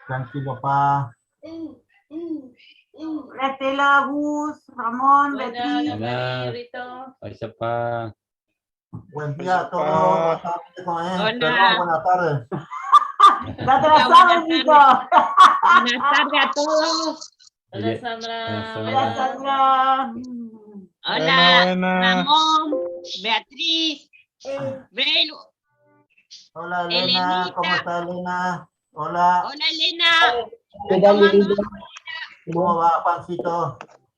Tranquilo, pa. Hola, Estela, Gus, Ramón, Buenas, Beatriz. Hola. Rito. Ahí se pa. Buen día a todos. Buenas tardes, Hola. Perdón, buenas tardes. Ya te la Hola, sabes, buenas Nico. Buenas tardes a todos. Hola Oye, Sandra. Hola, Sandra. Hola, Buena, buena. Ramón, Beatriz, Belu. Hola, Elena. ¿Cómo Elenita. está, Elena? Hola. Hola, Elena. ¿Qué tal, ¿Cómo andas? Lilita? ¿Cómo va, Juancito?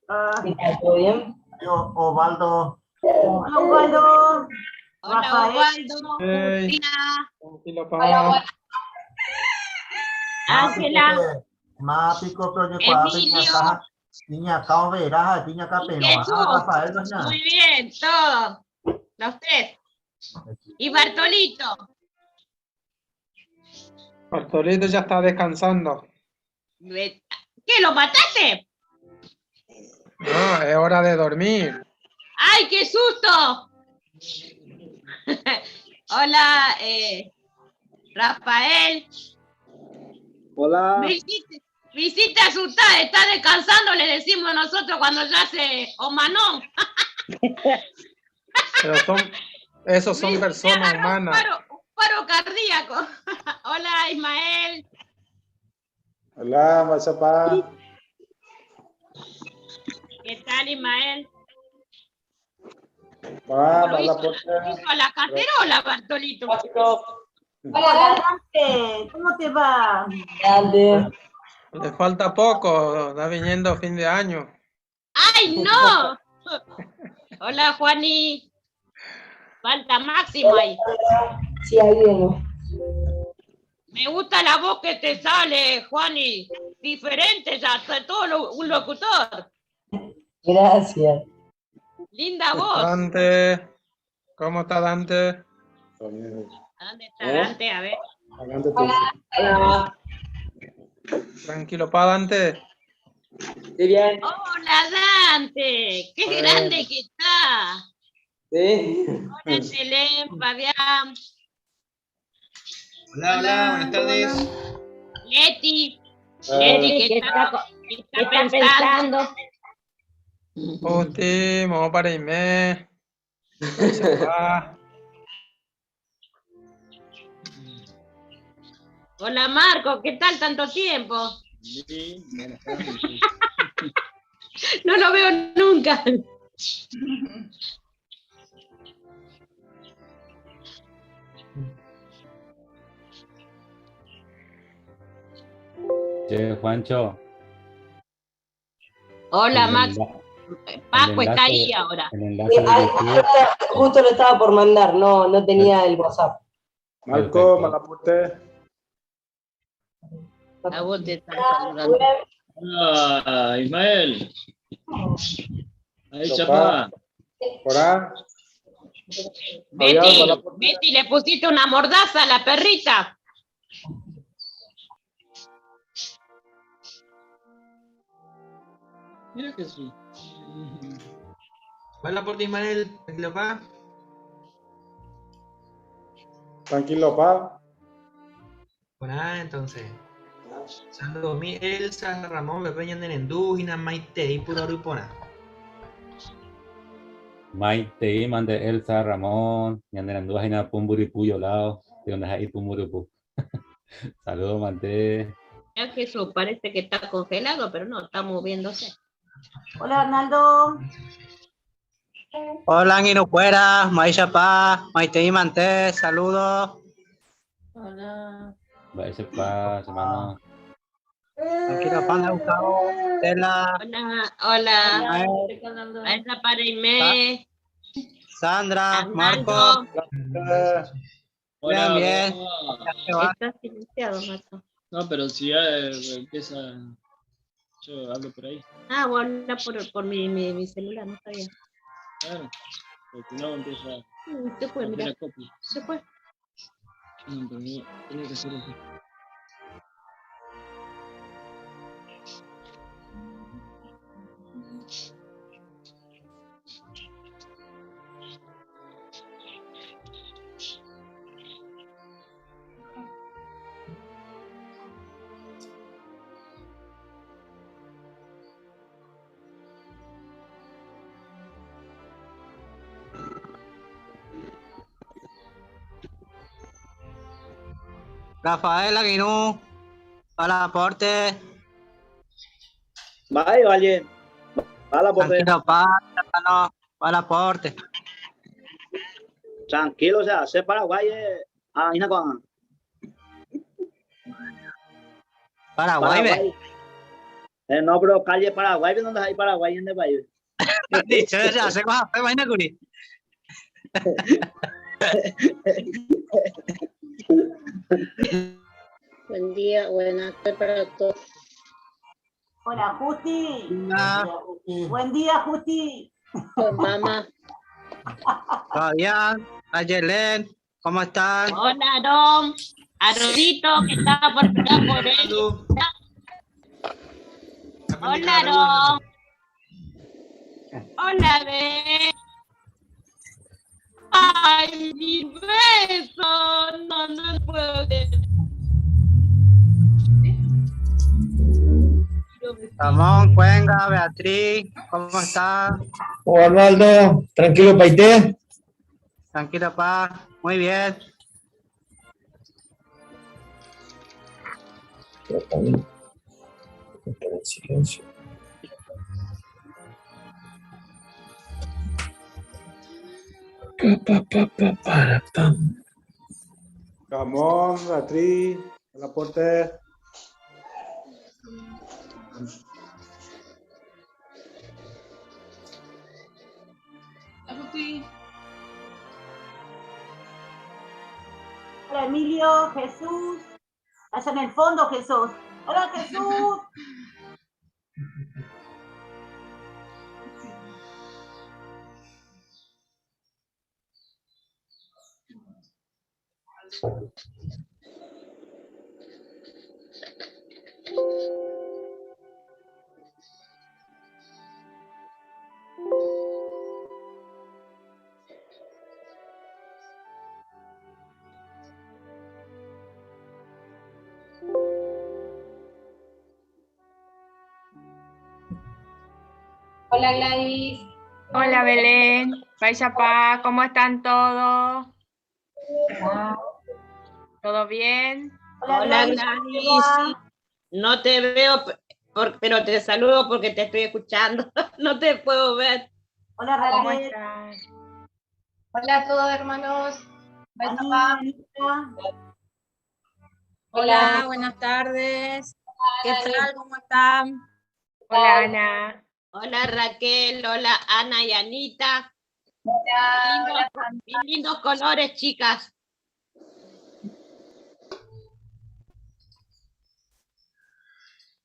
Ah, ¿Qué tal? ¿Todo bien? Yo, Osvaldo. Hola, Osvaldo. Hola, Rafael. Osvaldo, Hey. Justina, Tranquilo, pa. Ángela, Mápico, proyecto, Emilio. Niña, cao verá, niña y capeno. Jesús. Ah, Rafael, no es nada. Muy bien, todos. Los tres. Y Bartolito. Bartolito ya está descansando. ¿Qué, lo mataste? No, es hora de dormir. ¡Ay, qué susto! Hola, Rafael. Hola. Me hiciste asustar, está descansando, le decimos nosotros cuando ya se omanó. Pero son, esos son Me personas agarró un humanas. paro cardíaco. Hola, Ismael. Hola, Machapá. ¿Qué tal, Ismael? Va, Lo va la hizo, puerta. hizo a la cacerola, Bartolito. Hola, Dante. ¿Cómo te va? Grande. Le falta poco, está viniendo fin de año. ¡Ay, no! Hola, Juani. Falta máximo ahí. Sí, ahí viene. Me gusta la voz que te sale, Juani. Diferente ya, todo un locutor. Gracias. Linda voz. Dante, ¿cómo está Dante? ¿Dónde está ¿Eh? Dante? A ver. Adelante tú. Hola. Tranquilo, pa Dante. Sí, bien. Hola, Dante. Qué Hola. grande que está. Sí. Hola, Selén, Fabián, Hola, hola, buenas tardes. Leti. Ah, Leti, que está pensando. Justi, vamos para Imé. Ahí se va. Hola, Marco. ¿Qué tal tanto tiempo? Sí, buenas tardes. sí. No lo veo nunca. Che, Juancho. Hola, el Max. Paco está ahí ahora. El enlace de YouTube. Justo lo estaba por mandar, no tenía el WhatsApp. Marco, Perfecto. Malaporte. A vos te están saludando. Hola, Ismael. Ahí, Chapá. Chapá. Por ahí. Fabián, Betty, Malaporte. Betty, le pusiste una mordaza a la perrita. Mira que sí. Hola por Ismael, tranquilo pa. Tranquilo, pa. Por ahí entonces. Saludos mi Elsa, Ramón, Pepe, Ñanderendú, Gina, Maite y Puro Arupona. Maite, Mande, Elsa, Ramón, Ñanderandú, Jina, Pumburipu, Yolao, de donde es ahí Pumburipu. Saludos, Mante. Ya Jesús, parece que está congelado, pero no, está moviéndose. Hola, Arnaldo. Hola, Anguinucuera, Maisha Paz, Maite y Manté, saludos. Hola. Maisha Paz, hermano. Tranquilo, Panda, Gustavo, Tela, Hola, hola. Ismael, Elsa Paraimé, Sandra, Arnaldo. Marco. Hola, Bien, bien. ¿cómo va? ¿Qué va? Está silenciado, Marco. No, pero si ya empieza, yo hablo por ahí. Ah, voy a hablar por mi celular, no sabía. Claro, porque no empieza Se fue, a mira. hacer copia. Se fue. No, pero no, tiene que ser así. Rafael Aguirú. Hola, aporte. Bye, Valle. Hola, aporte. Tranquilo, pa, hermano. Hola, aporte. Tranquilo, o sea, hace Paraguay. Ah, con. Paraguay, ve. No, pero calle Paraguay, ¿dónde hay Paraguay en el país? Dicho eso, hace cosas feas, imagina, Curi. Buen día, buenas tardes para todos. Hola, Justi. Hola. Buen día, Justi. Con mamá. Fabián, Ayelén, ¿cómo están? Hola, Aarón. Aarón que estaba por acá por él. Hola, Aarón. Hola, Be. Ay, mi beso. No, no puedo creer. Ramón, Cuenca, Beatriz, ¿cómo están? Hola, Arnaldo, tranquilo, Paité. Tranquilo, pa. Muy bien. En silencio. Pa, pa, pa, para, pam. Ramón, Beatriz, el aporte. Agustín. Hola, Emilio, Jesús. Allá en el fondo, Jesús. Hola, Jesús. Hola Gladys. Hola Belén, Vaya ¿cómo están todos? ¿Todo bien? Hola, Gladys. No te veo, pero te saludo porque te estoy escuchando. No te puedo ver. Hola, ¿Cómo Raquel. están? Hola a todos hermanos. Anita. Hola. buenas tardes. ¿Qué tal? ¿Cómo están? Hola Ana. Hola Raquel, hola Ana y Anita. Hola. Lindos, lindos colores, chicas.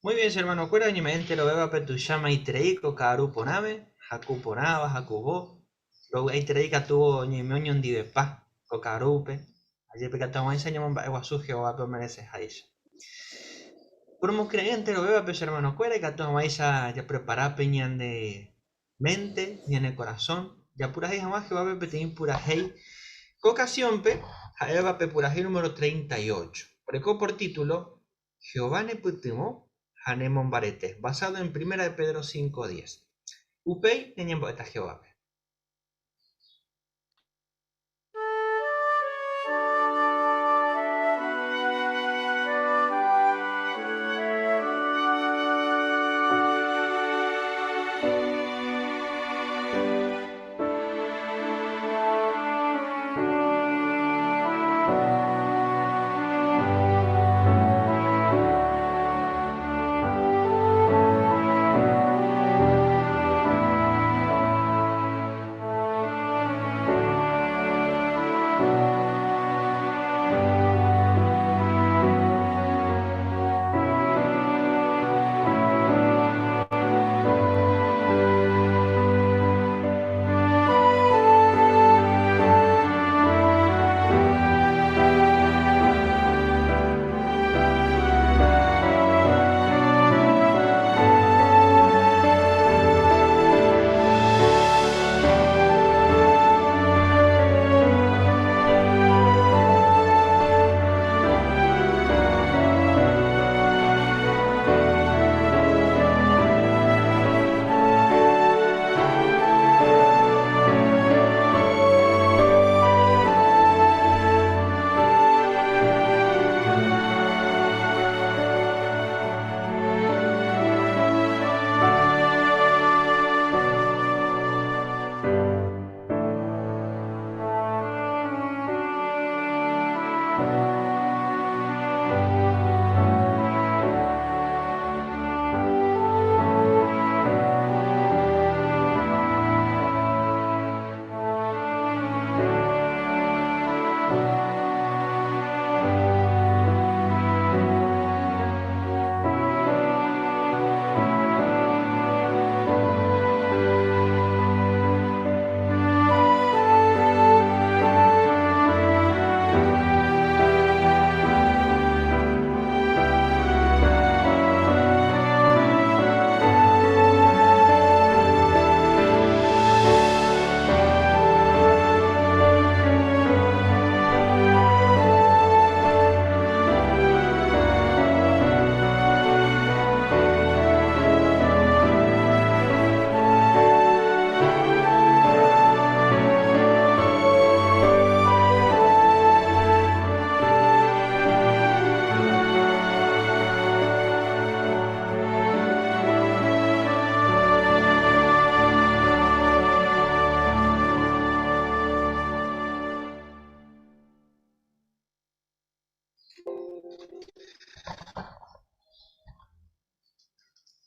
Muy bien, hermano, cuera ñemente lo beba petuyama y treiko karu poname, haku ponaba, haku bo. Lo y treika tuvo ñemeoño ndivepa, kokarupe. Ayer pecatamos enseñamos guasu Jehová pero merece haisha. Por creyente lo beba pues hermano cuera y catamos ya prepara peñan de mente, ni en el corazón. Ya pura jamás Jehová pe pura hei. Ocasión pe, jaeva pe pura número 38. Precó por título Jehová ne putimo Hanemon Barete, basado en 1 de Pedro 5.10. Upei neñemboeta Jehová.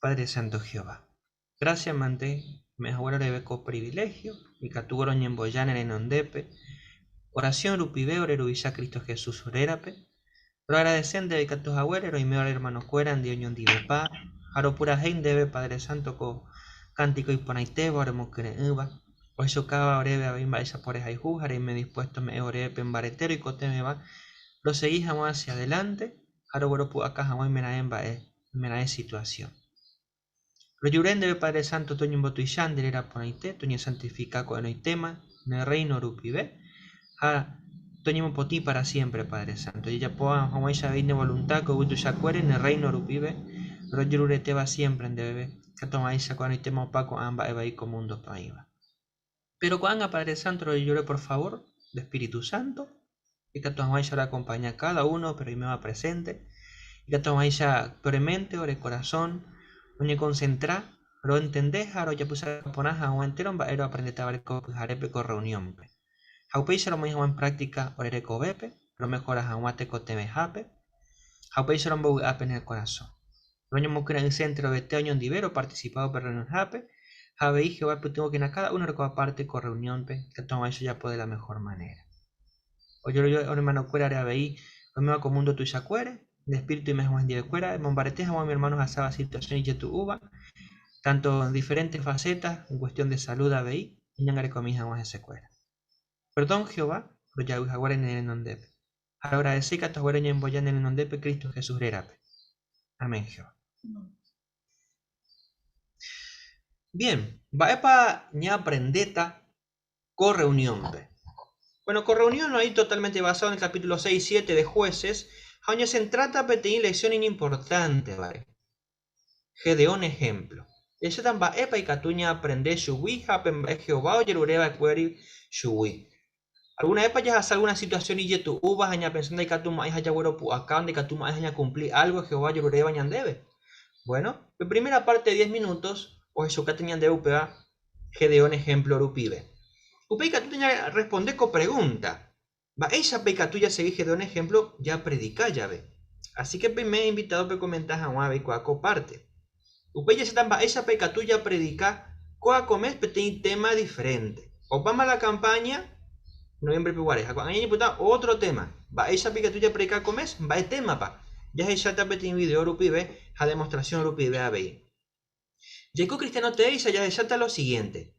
Padre Santo Jehová. Gracias mante me'ẽhaguére oreve ko privilegio, ikatúva roñemboja ne renondépe, oración rupive ore Ruvicha Cristo Jesús rérape. Roagradece ndéve ikatu haguére roime ore hermanokuéra ndi oñondivepa ha ropurahéi ndéve Padre Santo ko cántico iporãitéva oremokyre'ỹva, ohechaukáva oréve avei mba'éichapa orehayhu ha reime dispuesto ome'ẽ oréve pe mbarete roikotevẽva rosegi hag̃ua hacia adelante ha rogueropu'aka hag̃ua oimeraẽ mba'e, oimeraẽ situación. Rojure ndéve Padre Santo toñembotuicha nde réra porãite, toñesantifika ko'ẽrõitéma ne Reino rupive ha toñemopotĩ para siempre Padre Santo. Jajapo hag̃uáicha avei ne voluntad ko yvy tuichakuére ne Reino rupive, rojeruretéva siempre ndéve, katu hag̃uáicha ko'ẽrõitéma opa ko'ã mba'e vai ko múndope oĩva. Pero ko'ág̃a Padre Santo rojejure por favor nde Espíritu Santo, ikatu hag̃uáicha ore-acompaña cada uno pe roiméva presente, ikatu hag̃uáicha pe ore mente, ore corazón oñeconcentra, roentende ha rojapysaka porã hag̃ua entero mba'e roaprendetavare ko pyharépe ko reunión-pe. Ha upéicha romoĩ hag̃ua en práctica ore rekovépe, romejora hag̃ua tekotevẽhápe, ha upéicha rombovy'a pene korasõ. Roñomokyre'ỹse enterovete oñondive ropartisipávo pe rreunionhápe, ha avei Jehová oipytyvõkena káda uno orekóva párte ko rreuniónpe ikatu hag̃uáicha ojapo de la mehór manéra. Ojeroviave ore ermanokuérare avei oiméva ko múndo tuichakuére, nde espíritu oime hag̃ua hendivekuéra, emombarete hag̃ua umi ermáno ohasáva situasión ijetu'úva, tánto en diferénte faséta, en kuestión de salud avei, eñangarekomi hag̃ua hesekuéra. Perdón Jehová, rojayvy haguére ne renondépe. Ha roagradece ikatu haguére oñemboja ne renondépe Cristo Jesús rérape. Amén Jehová. Bien, mba'épa ñaaprendéta ko reuniónpe? Bueno, ko reunión oĩ totalmente basado en el capítulo 6 y 7 de Jueces ha oñecentráta peteĩ lección iñimportántevare. Gedeón ejemplo. Jahecháta mba'épa ikatu ñaaprende chugui ha pe mba'e Jehová ojerure va'ekuéri chugui. Alguna vépa jahasa alguna situasión ijetu'úva ha ñapensa ndaikatumo'ãiha jagueropu'aka o ndaikatumo'ãiha ñakumpli álgo Jehová ojeruréva ñandéve? Bueno, pe primera parte de diez minutos ohechaukáta ñandéve upéva Gedeón ejemplo rupive. Upéi ikatúta ñarresponde ko pregúnta, Mba'éichapa ikatu jasegi Gedeón ehémplo japredika jave? Asíke peime invitádo pekomenta hag̃ua avei ko'ã ko párte. Upéi jahecháta mba'éichapa ikatu japredika kóa ko mes peteĩ téma diferénte. Opáma la kampáña noviémbrepe guare ha ko'ág̃a ñañepyrũta ótro téma. Mba'éichapa ikatu japredika ko mes? Mba'e témapa? Jahecháta peteĩ vidéo rupive ha demostrasión rupive avei. Jaiko kristiáno teéicha jahecháta lo sigiénte.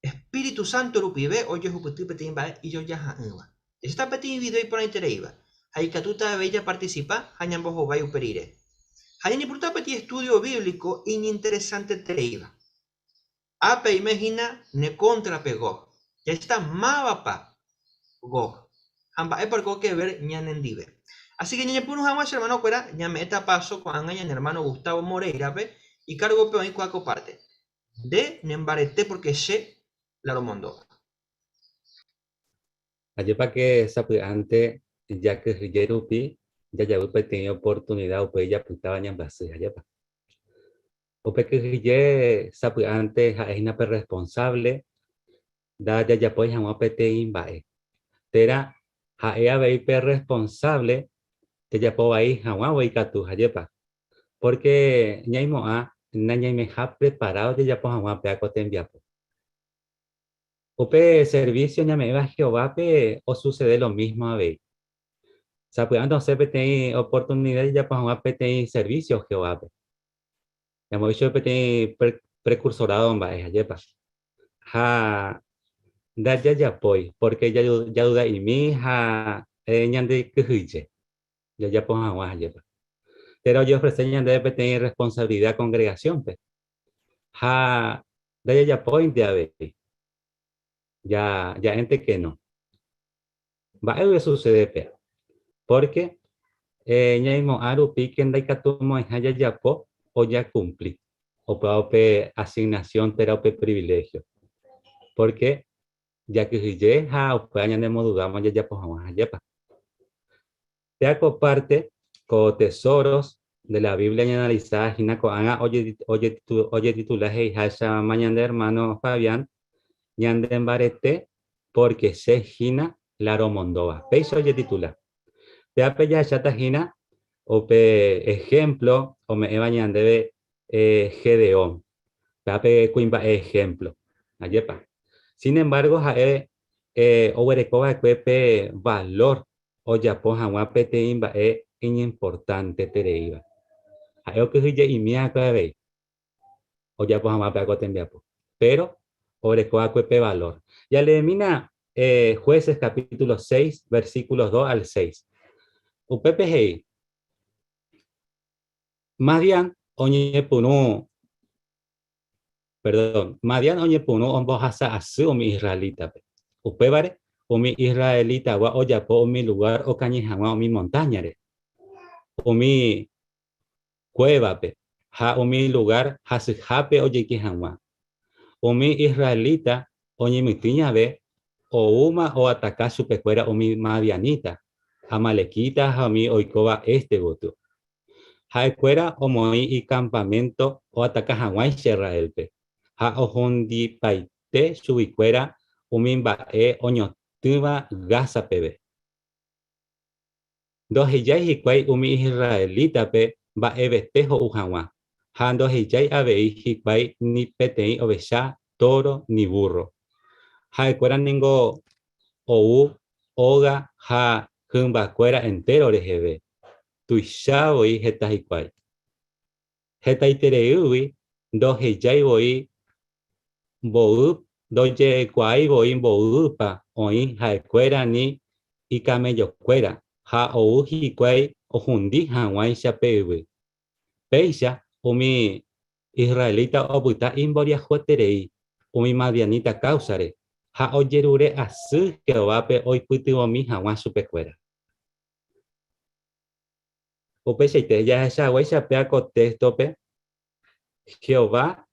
Espíritu Santo rupive ojehupyty peteĩ mba'e ijojaha'ỹva. Jahecháta peteĩ video iporãitereíva, ha ikatúta avei japartisipa ha ñambohovái upe rire. Ha ñañepyrũta peteĩ estúdio bíblico iñinteresantetereíva. Ápe aime hína ne kóntrape Gog. Jahecháta mávapa Gog ha mba'épa oreko ke ver ñanendive. Así que ñañepyrũ hag̃ua che hermano-kuéra, ñame'ẽta paso ko'ág̃a ñane hermano Gustavo Moreira-pe, ikárgope oĩ kua ko parte. Nde nembarete porque che la romondóva. Ajépa ke sapy'ánte jakyhyje rupi jajavy peteĩ oportunida upéi japytáva ñambyasy, ajépa? Upe kyhyje sapy'ánte ha'e hína pe responsable ndajajapói hag̃ua peteĩ mba'e, térã ha'e avei pe responsable jajapo vai hag̃ua voi katu, ajépa? Pórke ñaimo'ã nañaimeha preparádo jajapo hag̃ua péa ko tembiapo. Upe servísio ñame'ẽva Jehovápe osusede lo mísmo avei. Sapy'ánte osẽ peteĩ oportunida jajapo hag̃ua peteĩ servísio Jehovápe. Ñamoĩ chupe peteĩ prekursorádo mba'e, ajépa? Ha ndajajapói, pórke jaduda'imi ha ñandekyhyje. jajapo hag̃ua ajépa. Térã ojeofrese ñandéve peteĩ rresponsavilida kongregasiónpe ha ndajajapóinte avei, ja'énte ke no. Mba'égui osusede péva? Pórke ñaimo'ã rupi ke ndaikatumo'ãiha jajapo o jakumpli upéva upe asignasión térã upe priviléhio. Pórke Jakyhyje ha upéva ñanemodudáma jajapo hag̃ua ajépa. Péa ko párte, ko tesoros de la Biblia ñaanalisa hína ko'ág̃a ojetitula he'iháicha ma ñande ermáno Fabián, Ñande mbarete pórke che hína la romondóva. Péicha ojetitula. Péape jahecháta hína upe ehémplo ome'ẽva ñandéve. Gedeón, péva pe kuimba'e ejemplo. Ajépa? Sin embargo, ha'e oguereko va'ekue pe valor ojapo hag̃ua peteĩ mba'e iñimportantetereíva. Ha'e okyhyje'imi va'ekue avei ojapo hag̃ua péva ko tembiapo. Péro oreko va'ekue pe valor. Jaleemína Jueces capítulo 6, versículos 2 al 6. Upépe he'i, Madián oñepyrũ, perdón, Madián oñepyrũ ombohasa asy umi israelítape. Upévare, umi israelitagua ojapo umi lugár okañy hag̃ua umi montáñare, umi kuévape ha umi lugár hasyhápe ojeike hag̃ua. Umi israelita oñemitỹ jave, oúma oataka chupekuéra umi madianita, amalequita ha umi oikóva éste gotyo. Ha'ekuéra omoĩ ikampaménto oataka hag̃uáicha Israélpe, ha ohundipaite chuguikuéra umi mba'e oñotỹva Gaza peve. Ndohejái hikuái umi israelítape mba'evete ho'u hag̃ua, ha ndohejái avei hikuái ni peteĩ ovecha, tóro ni vúrro. Ha'ekuéra ningo ou óga ha hymbakuéra entéro reheve, tuicha voi heta hikuái. Hetaitereígui ndohejái voi mboy, ndojekuaái voi mboýpa oĩ ha'ekuéra ni ikamellokuéra ha ou hikuái ohundi hag̃uáicha pe yvy. Péicha umi israelita opyta imboriahueterei umi madianita káusare ha ojerure asy Jehovápe oipytyvõmi hag̃ua chupekuéra. Upeichaite, jahecha haguéicha péa ko téxtope, Jehová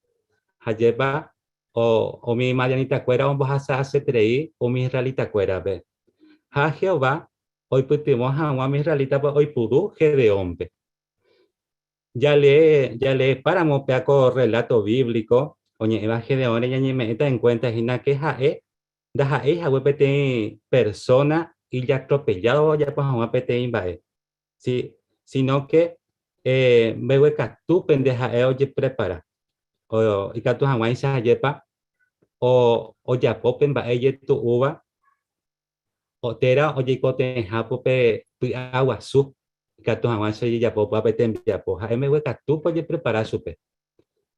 hajépa umi madianitakuéra ombohasa asyeterei umi israelitakuérape. Ha Jehová oipytyvõ hag̃ua umi israelítape oipuru Gedeónpe. Jalee, jaleepáramo péa ko rreláto bíblico oñe'ẽva Gedeónre ñañeme'ẽta enkuénta hína ke ha'e ndaha'éi hague peteĩ persóna ijatropelládova ojapo hag̃ua peteĩ mba'e, si, síno ke mbeguekatúpe nde ha'e ojeprepara, ikatu hag̃uáicha ajépa ojapo pe mba'e ijetu'úva térã ojeikotevẽhápo pe py'aguasu ikatu hag̃uáicha ojejapo upéva pe tembiapo. Ha'e mbeguekatúpe ojeprepara chupe.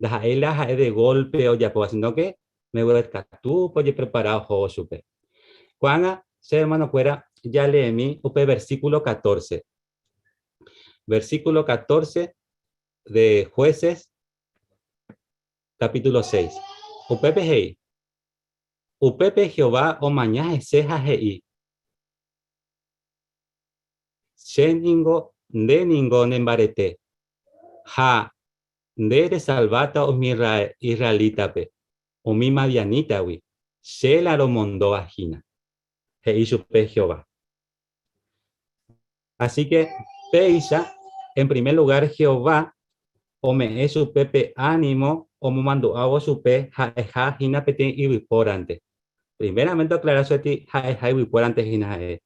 Ndaha'éi la ha'e de golpe ojapóva, sino que mbeguekatúpe ojeprepara ohóvo chupe. Ko'ág̃a, che hermano-kuéra, jaleemi upe versículo 14. Versículo 14 de Jueces, capítulo 6. Upépe he'i, Upépe Jehová omaña hese ha he'i, Che ningo, nde ningo nembarete, ha nde resalváta umi israelítape umi madianítagui, che la romondóva hína, he'i chupe Jehová. Así que péicha, en primer lugar Jehová ome'ẽ chupe pe ánimo omomandu'ávo chupe ha'eha hína peteĩ yvypórante. Primeramente oaclara chupe ha'eha yvypórante hína ha'e.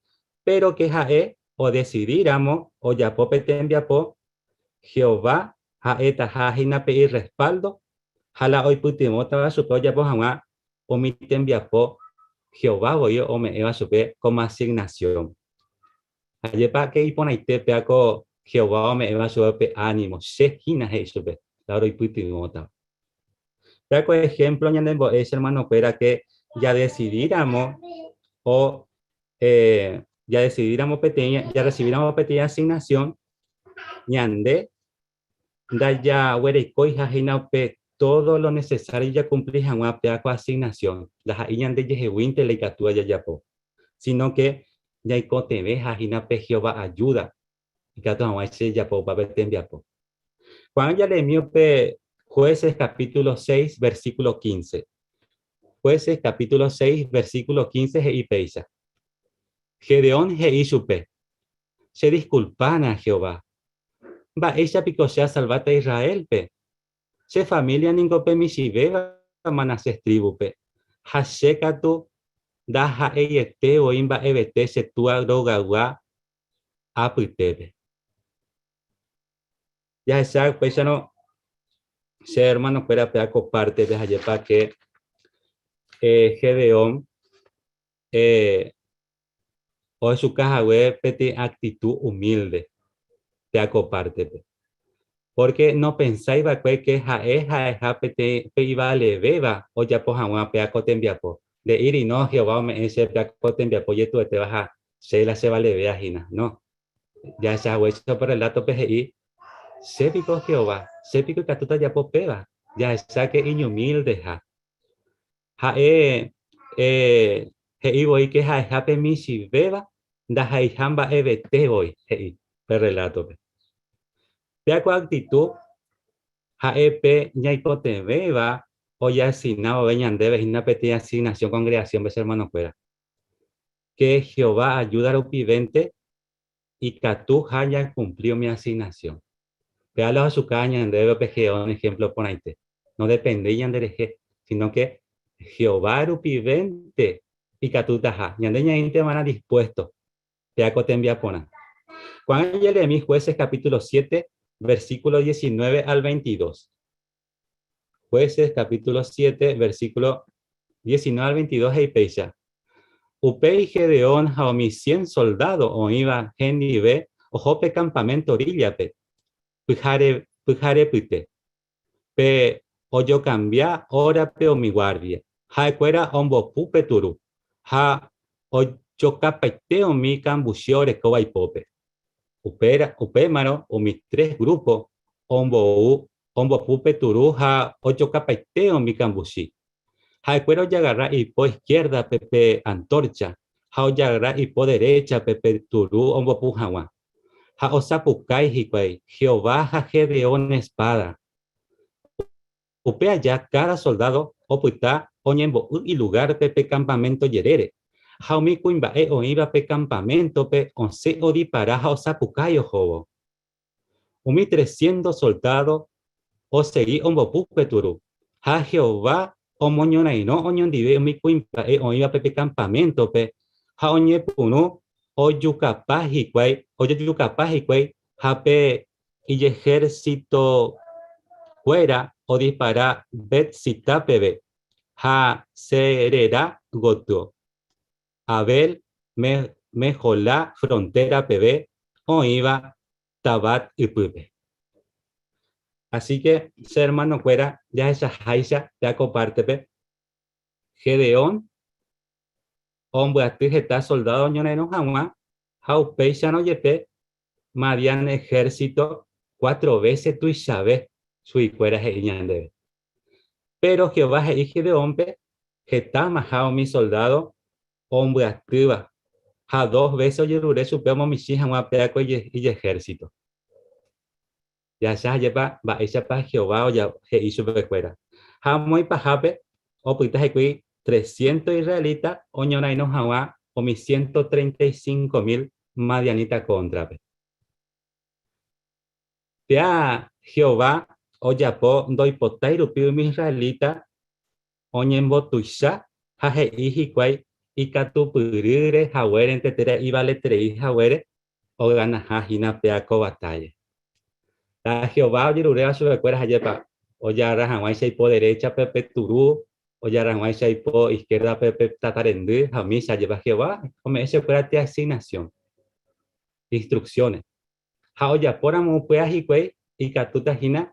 Péro ke ha'e odesidíramo ojapo pe tembiapo, Jehová ha'etaha hína pe irrespaldo ha la oipytyvõtava chupe ojapo hag̃ua umi tembiapo Jehová voi ome'ẽva chupe kómo asignasión. Ajépa ke iporãite péva ko Jehová ome'ẽva chupe pe ánimo, che hína he'i chupe, la roipytyvõtava. Péva ko ehémplo ñanembo'e che ermanokuéra ke jadesidíramo o jadesidíramo peteĩ, jarresivíramo peteĩ asignasión, ñande ndajaguerekóiha hína upe todo lo necesario jakumpli hag̃ua péva ko asignasión, ndaha'éi ñandejeheguínte la ikatúva jajapo, sino ke ñaikotevẽha hína pe Jehová ajúda ikatu hag̃uáicha jajapo opa pe tembiapo. Ko'ág̃a jaleemi upe Jueces capítulo 6, versículo 15. Jueces capítulo 6, versículo 15 he'i péicha, Gedeón he'i chupe, Che diskulpána, Jehová. Mba'éicha piko che asalváta Israélpe? Che família ningo pe michĩvéva Manasés trívupe, ha che katu ndaha'eiete voi mba'evete che túa rogaygua apytépe. Jahecha upéicharõ. Che hermano-kuéra péva ko pártepe hajépa ke Gedeón ohechuka hague peteĩ actitud humilde péva ko pártepe. Pórke nopensái va'ekue ke ha'e ha'eha peteĩ pe ivalevéva ojapo hag̃ua péva ko tembiapo. Nde'íri, No, Jehová ome'ẽ chéve péva ko tembiapo jetuetéva ha che la chevalevéa hína. No. Jahecha haguéicha upe rrelátope he'i, Che piko Jehová, che piko ikatúta ajapo péva? Jahecha ke iñumildeha. Ha'e he'i voi ke ha'eha pe michĩvéva ndaha'eiha mba'evete voi, he'i pe rrelátope. Péa ko aktitu ha'e pe ñaikotevẽva ojeasigna vove ñandéve hína peteĩ asignasión kongregasiónpe che ermanokuéra. Ke Jehová ajúda rupivénte ikatu ha ñakumpli umi asignasión. Péa la ohechukáva ñandéve upe Gedeón ehémplo porãite. Nodependéi ñanderehe, síno ke Jehová rupivénte ikatutaha. Ñande ñaĩnte va'erã dispuésto péa ko tembiaporã. Ko'ág̃a jaleemi Jueces capítulo 7, versículo 19 al 22. Jueces capítulo 7, versículo 19 al 22 he'i péicha, Upéi Gedeón ha umi cien soldádo oĩva hendive oho pe kampaménto oríllape, pyhare pyharepyte. Pe ojokambia órape umi guárdia, ha'ekuéra ombopu pe turu, ha ojokapaite umi kambuchi orekóva ipópe. Upémarõ umi tres grúpo ombou ombopu pe turu ha ojokapaite umi kambuchi. Ha'ekuéra ojagarra ipo iskiérdape pe antórcha ha ojagarra ipo deréchape pe turu ombopu hag̃ua. Ha osapukái hikuái, Jehová ha Gedeón espáda! Upe aja káda soldádo opyta oñembo'y ilugárpe pe kampaménto jerére, ha umi kuimba'e oĩva pe kampaméntope osẽ odipara ha osapukái ohóvo. Umi trescientos soldádo osegi ombopu pe turu, ha Jehová omoñorairõ oñondive umi kuimba'e oĩvape pe kampaméntope ha oñepyrũ ojukapa hikuái, ojejukapa hikuái ha pe ijehersitokuéra odispara Bet-Sitá peve ha Sererá gotyo. Abel Meholá frontéra peve oĩva Tabat ypýpe. Así que, che hermano-kuéra, jahechaháicha pe ko pártepe, Gedeón ombyaty heta soldádo oñorairõ hag̃ua ha upéicharõ jepe Madián ehérsito cuatro vése tuichave chuguikuéra he'i ñandéve. Péro Jehová he'i Gedeónpe hetámaha umi soldádo ombyatýva ha dos vése ojerure chupe omomichĩ hag̃ua péako ijehérsito. Jahecha ajépa mba'éichapa Jehová he'i chupekuéra. Ha amo ipahápe opyta hikuái trescientos israelita oñorairõ hag̃ua umi 135 mil madianita kóntrape. Péa Jehová ojapo ndoipotái rupi umi israelita oñembotuicha ha he'i hikuái ikatupyrýre haguérente térã ivaleterei haguére oganaha hína péa ko batálla. Ha Jehová ojeruréva chupekuéra hajépa ojagarra hag̃uáicha ipo deréchape pe turu, ojagarra hag̃uáicha ipo iskiérdape pe tata rendy ha umícha ajépa Jehová ome'ẽ chupekuéra pe asignasión, instrucciones. Ha ojapóramo upéva hikuái ikatúta hína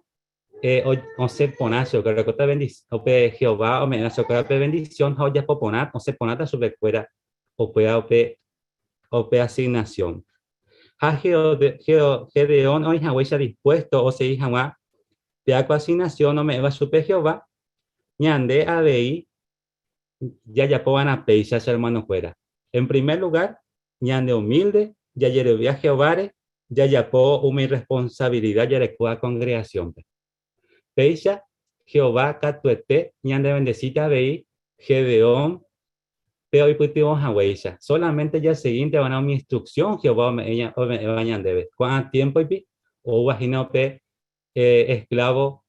osẽ porã chupekuéra, orekóta upe Jehová ome'ẽva chupekuéra pe vendisión ha ojapo porã, osẽ porãta chupekuéra upéva upe asignasión. Ha Gedeón oĩ haguéicha dispuésto osegi hag̃ua péva ko asignasión ome'ẽva chupe Jehová, ñande avei jajapo va'erã péicha che ermanokuéra. En primer lugár, ñaneumílde, jajerovia Jehováre, jajapo umi rresponsavilida jarekóva kongregasiónpe. Péicha, Jehová katuete ñanevendesíta avei Gedeón pe oipytyvõ haguéicha. Sólamente jasegínte va'erã umi instruksión Jehová ome'ẽva ñandéve. Ko'ã tiémpoipi oúva hína upe esklávo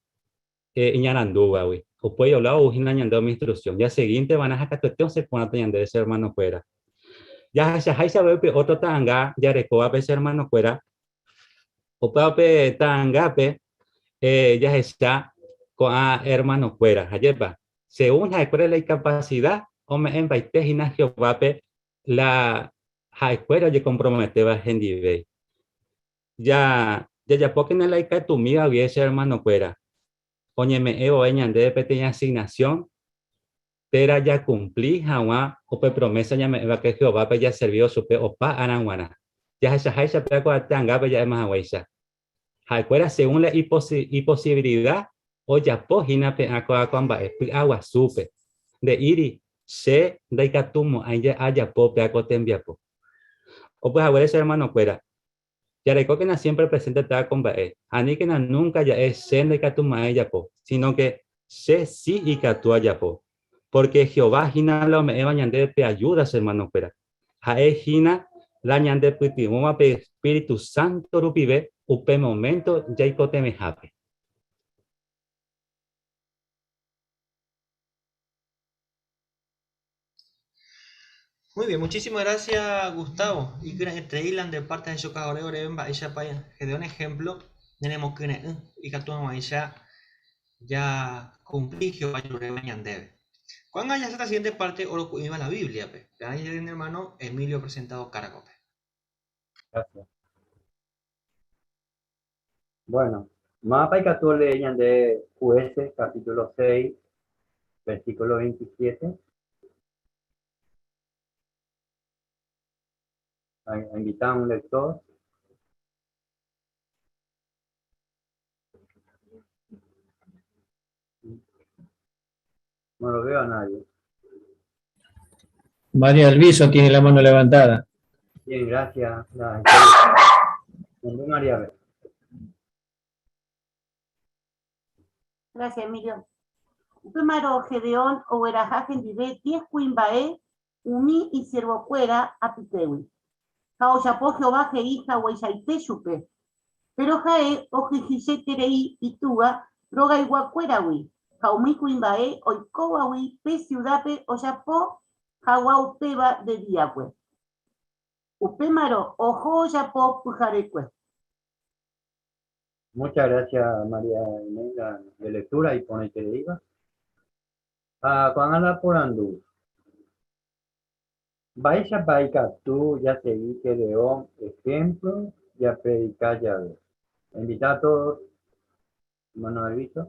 iñarandúvagui. Upéi ola ou hína ñande umi instrucción. Jasegínte va'erã ha katuete osẽ porãta ñandéve che hermano-kuéra. Jahechaháicha avei upe ótro ta'anga jarekóvape che hermano-kuéra, upéva upe ta'angápe jahecha. Ko'ã ermanokuéra, ajépa? Según ha'ekuéra la ikapasida, ome'ẽmbaite hína Jehovápe la ha'ekuéra ojekomprometéva hendive. Ja jajapókena la ikatumíva guive che ermanokuéra, oñeme'ẽ vove ñandéve peteĩ asignasión térã jakumpli hag̃ua upe promésa ñame'ẽva'ekue Jehovápe jaservívo chupe opa ára g̃uarã. Jahechaháicha péva ko aty'angápe ja'éma haguéicha. Ha'ekuéra según la iposibilida ojapo hína pe ãko'ãko'a mba'e py'aguasúpe. Nde'íri, Che ndaikatumo'ãi ajapo péva ko tembiapo. Opyhaguére che hermanokuéra, jarekókena siempre presente péva ko mba'e. Aníkena nunca ja'e che ndaikatumo'ãi ajapo, sino que che si ikatu ajapo. Porque Jehová hína la ome'ẽva ñandéve pe ayuda che hermanokuéra. Ha'e hína la ñandepytyvõva pe espíritu sánto rupive upe moménto jaikotevẽhápe. Muy bien, muchísimas gracias Gustavo. Ikyre'ỹeterei la nde parte ahechauka ore oréve mba'éichapa Gedeón ejemplo ñanemokyre'ỹ ikatu hag̃uáicha jakumpli Jehová ojeruréva ñandéve. Ko'ág̃a jaháta siguiente parte oroku'íva la Biblia-pe. Pearã ñande hermano Emilio presentado cargo-pe. Gracias. Bueno, mávapa ikatu olee ñande Jueces capítulo 6, versículo 27? Invita a un lector. No lo veo a nadie. María Alviso tiene la mano levantada. Bien, gracias. María. Gracias, Emilio. Upémarõ Gedeón ogueraha hendive diez kuimba'e umi isiervokuéra apytégui. Ha ojapo Jehová he'i hagueichaite chupe. Péro ha'e okyhyjeterei itúva rogayguakuéragui ha umi kuimba'e oikóvagui pe siudápe ojapo hag̃ua upéva de diakue. Upémarõ oho ojapo pyharekue. Muchas gracias María Inés la de lectura iporãitereíva. Ha ko'ág̃a la porandu. Mba'éichapa ikatu jasegi Gedeón ejemplo japredika jave? Invita a todos, hermano Alvito.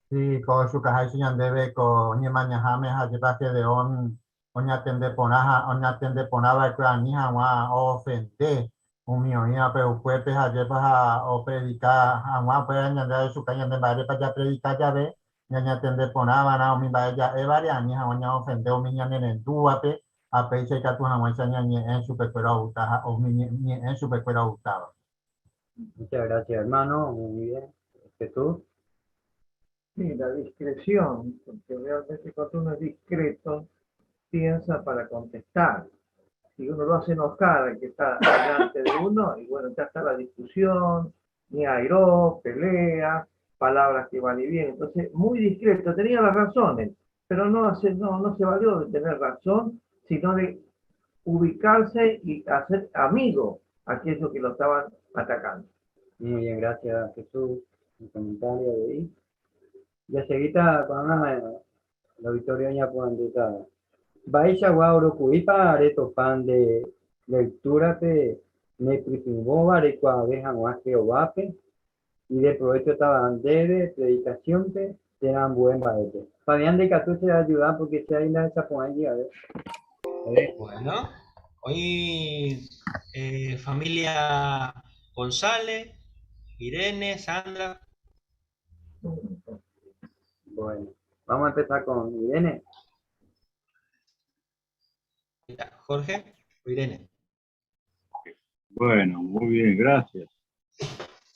Sí, ko ohechukaháicha ñandéve ko ñemañaháme ha jepa Gedeón oñatende porã ha oñatende porã va'ekue ani hag̃ua oofende umi oĩvape upépe ha jepa ha opredika hag̃ua upéva ñande ahechuka ñande mba'érepa japredika jave ñañatende porã va'erã umi mba'e ja'évare ani hag̃ua ñaofende umi ñanerendúvape ha péicha ikatu hag̃uáicha ñañe'ẽ chupekuéra ogustaha umi ñe'ẽ chupekuéra ogustáva. Muchas gracias, hermano. Muy bien. Jesús. Sí, la discreción, porque realmente cuando uno es discreto, piensa para contestar. Si uno lo hace enojar al que está delante de uno, y bueno, ya está la discusión, ni airó, pelea, palabras que van y vienen. Entonces, muy discreto, tenía las razones, pero no, hace, no, no se valió de tener razón, sino de ubicarse y hacer amigo a aquellos que lo estaban atacando. Muy bien, gracias Jesús. Un comentario de ahí. Jaseguíta ko'ág̃a la victoria oñaporanduta. Mba'eichagua oroku'ípa retopa nde lectura-pe nepytyvõva reikuaave hag̃ua Jehovápe, ideprovéchotava ndéve predikasiónpe térã ambue mba'épe? Fabián ndaikatu che ayuda porque che aĩ ndahechaporãi jave. Bueno, oĩ familia González, Irene, Sandra. Bueno, vamos a empezar con Irene. Jorge o Irene. Bueno, muy bien, gracias.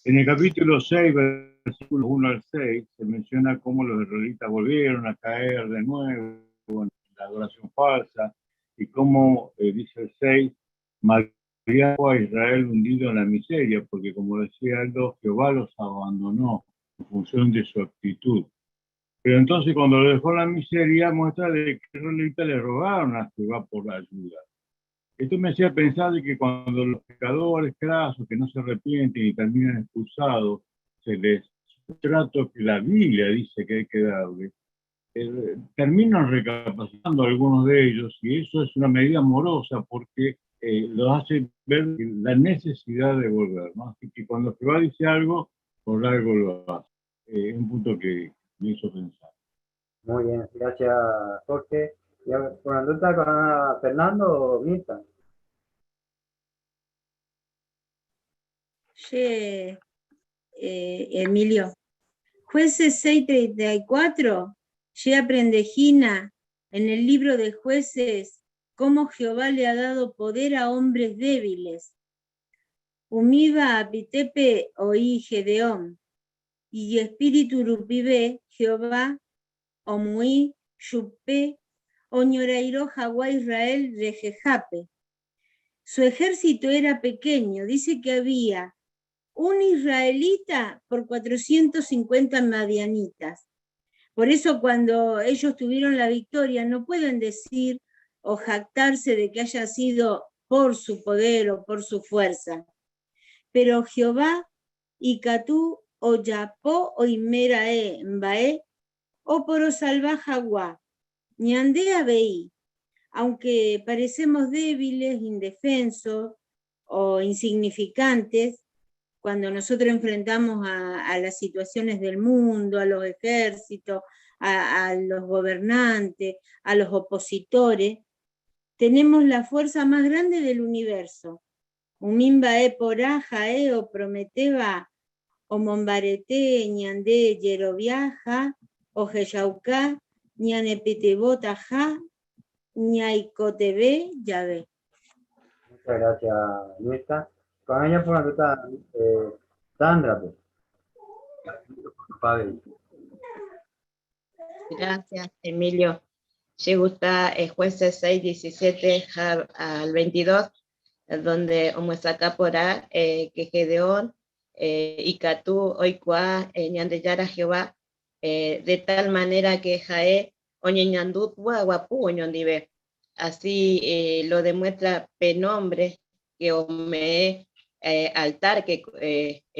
En el capítulo 6, versículos 1 al 6, se menciona cómo los israelitas volvieron a caer de nuevo en la adoración falsa y cómo, eh, dice el 6, Madián a Israel hundido en la miseria, porque como decía Aldo, Jehová los abandonó en función de su actitud. Pero entonces cuando lo dejó en la miseria, muestra de que los israelitas le rogaron a Jehová por la ayuda. Esto me hacía pensar de que cuando los pecadores crasos que no se arrepienten y terminan expulsados, se les trato que la Biblia dice que hay que darle, eh, terminan recapacitando algunos de ellos y eso es una medida amorosa porque eh, los hace ver la necesidad de volver. ¿no? Así que cuando Jehová dice algo, por algo lo hace. Eh, un punto que me hizo pensar. Muy bien, gracias Jorge. Y por andar con Fernando o Mirta. Che, Emilio. Jueces 6:34, Che aprendejina en el libro de jueces cómo Jehová le ha dado poder a hombres débiles. Umiba apitepe oí Gedeón, y espíritu rupibe Jehová, omuí, yupe, oñorairó Jaguá Israel rejejape. Su ejército era pequeño, dice que había un israelita por 450 madianitas. Por eso cuando ellos tuvieron la victoria no pueden decir o jactarse de que haya sido por su poder o por su fuerza. Pero Jehová ikatu ojapo oimerae mba'e oporosalva hagua, ñande avei, aunque parecemos débiles, indefensos o insignificantes, cuando nosotros enfrentamos a las situaciones del mundo, a los ejércitos, a los gobernantes, a los opositores, tenemos la fuerza más grande del universo. Umi mba'e porã ha'e oprometéva omombarete ñande jerovia ha ohechauka ñanepytyvõtaha ñaikotevẽ jave. Muchas gracias, Mirta. Con ella por la Sandra, pues. Pavel. Gracias, Emilio. Che gusta jueces 6, 17 al 22, donde omyesakã porã que Gedeón ikatu oikuaa Ñandejára Jehová de tal manera que ha'e oñeñandu py'aguapy oñondive. Así lo demuestra pe nombre que ome'ẽ altar que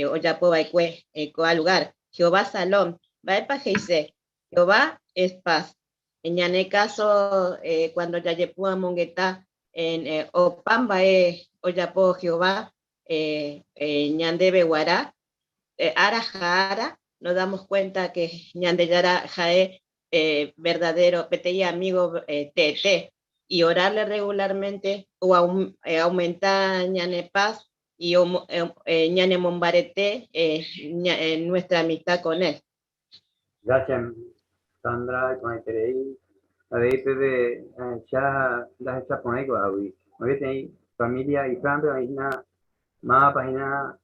ojapo va'ekue ko'ã lugar, Jehová Salom. Mba'épa he'ise? Jehová es paz. Ñane caso, cuando jajepy'amongeta en opa mba'e ojapo Jehová ñandéve guarã, ára ha ára nos damos cuenta que Ñandejára ha'e verdadero peteĩ amigo teete y orarle regularmente o aumenta ñane paz y ñane mombarete nuestra amistad con él. Gracias, Sandra, iporãiterei. Avei peve ahecha ndahechaporãi ko'águi. Oĩ peteĩ familia Ifrán-pe oĩ hína mávapa hína.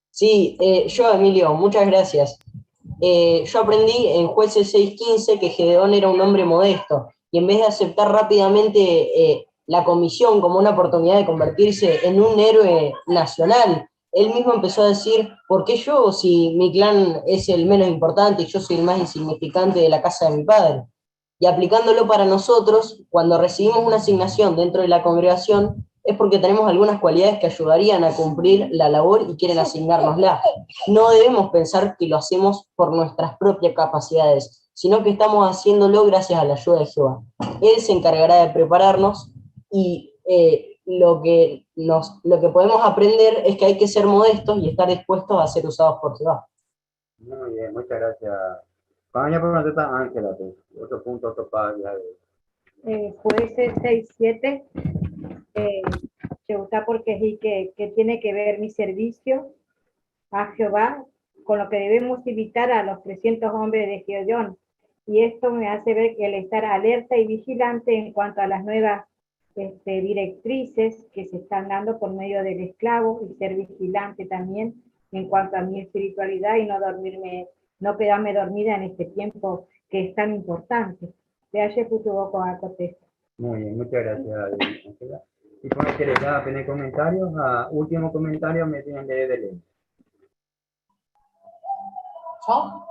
Sí, yo, Emilio, muchas gracias. Yo aprendí en Jueces 6:15 que Gedeón era un hombre modesto y en vez de aceptar rápidamente la comisión como una oportunidad de convertirse en un héroe nacional, él mismo empezó a decir, ¿por qué yo si mi clan es el menos importante y yo soy el más insignificante de la casa de mi padre? Y aplicándolo para nosotros, cuando recibimos una asignación dentro de la congregación, es porque tenemos algunas cualidades que ayudarían a cumplir la labor y quieren asignárnosla. No debemos pensar que lo hacemos por nuestras propias capacidades, sino que estamos haciéndolo gracias a la ayuda de Jehová. Él se encargará de prepararnos y lo que podemos aprender es que hay que ser modestos y estar dispuestos a ser usados por Jehová. Muy bien, muchas gracias. Vamos a preguntar a Ángela, pues, otro punto, otro par, ya de- Jueces 6, 7, me gusta porque es que tiene que ver mi servicio a Jehová con lo que debemos imitar a los 300 hombres de Gedeón. Y esto me hace ver que el estar alerta y vigilante en cuanto a las nuevas directrices que se están dando por medio del esclavo, y ser vigilante también en cuanto a mi espiritualidad y no dormirme, no quedarme dormida en este tiempo que es tan importante. Te hace futuro con Acote. Muy bien, muchas gracias, Ángela. Y con este le da tener comentarios, a último comentario me tienen de Belén. ¿Yo?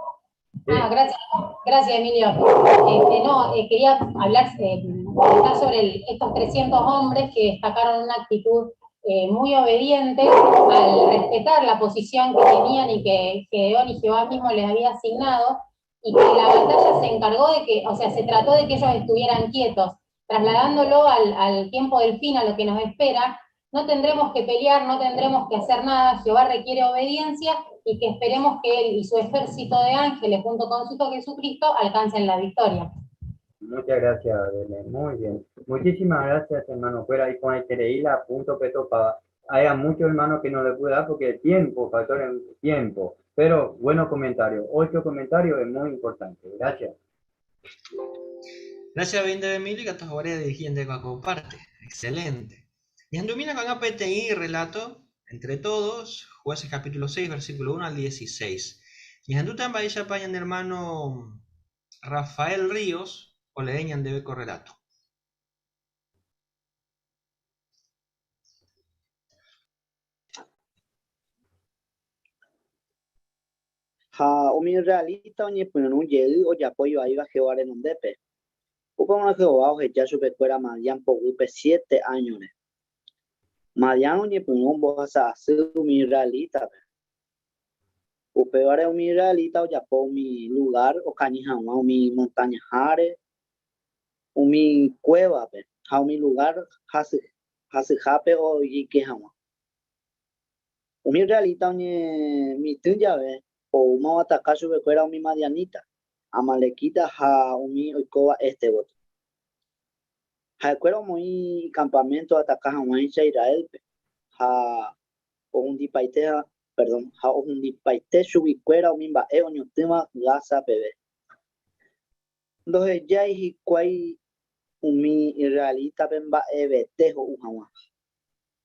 Sí. Ah, gracias, gracias, Emilio. No, quería hablar, comentar sobre estos 300 hombres que destacaron una actitud eh, muy obedientes al respetar la posición que tenían y que Gedeón y Jehová mismo les había asignado, y que la batalla se encargó de que, o sea, se trató de que ellos estuvieran quietos, trasladándolo al, al tiempo del fin, a lo que nos espera, no tendremos que pelear, no tendremos que hacer nada, Jehová requiere obediencia y que esperemos que Él y su ejército de ángeles, junto con su Hijo Jesucristo, alcancen la victoria. Muchas gracias, Belén. Muy bien. Muchísimas gracias, hermano. Fuera ahí con el la punto petopaba. Hay a muchos hermanos que no le pude dar porque el tiempo, factor en tiempo. Pero buenos comentarios. Ocho comentarios es muy importante. Gracias. Gracias, Vinde Emilio, que a dirigente comparte. Excelente. Ñandumina con APTI, relato entre todos, jueces capítulo 6, versículo 1 al 16. Ñanduta en hermano Rafael Ríos, o le debe correlato. Ha umi israelita oñepyrũ jey ojapo ivaíva Jehová renondépe. Upémarõ Jehová oheja chupekuéra Madián poguýpe siete áñore. Madián oñepyrũ ombohasa asy umi israelítape. Upévare umi israelita ojapo umi lugár okañy hag̃ua umi montañaháre, umi kuévape ha umi lugár hasyhápe ojeike hag̃ua. Umi israelita oñemitỹ jave oúma oataka chupekuéra umi madianita, amalequita ha umi oikóva este gotyo. Ha'ekuéra omoĩ ikampaménto oataka hag̃uáicha Israélpe ha ohundipaite perdón, ha ohundipaite chuguikuéra umi mba'e oñotỹva Gaza peve. Ndohejái hikuái umi israelítape mba'evete ho'u hag̃ua,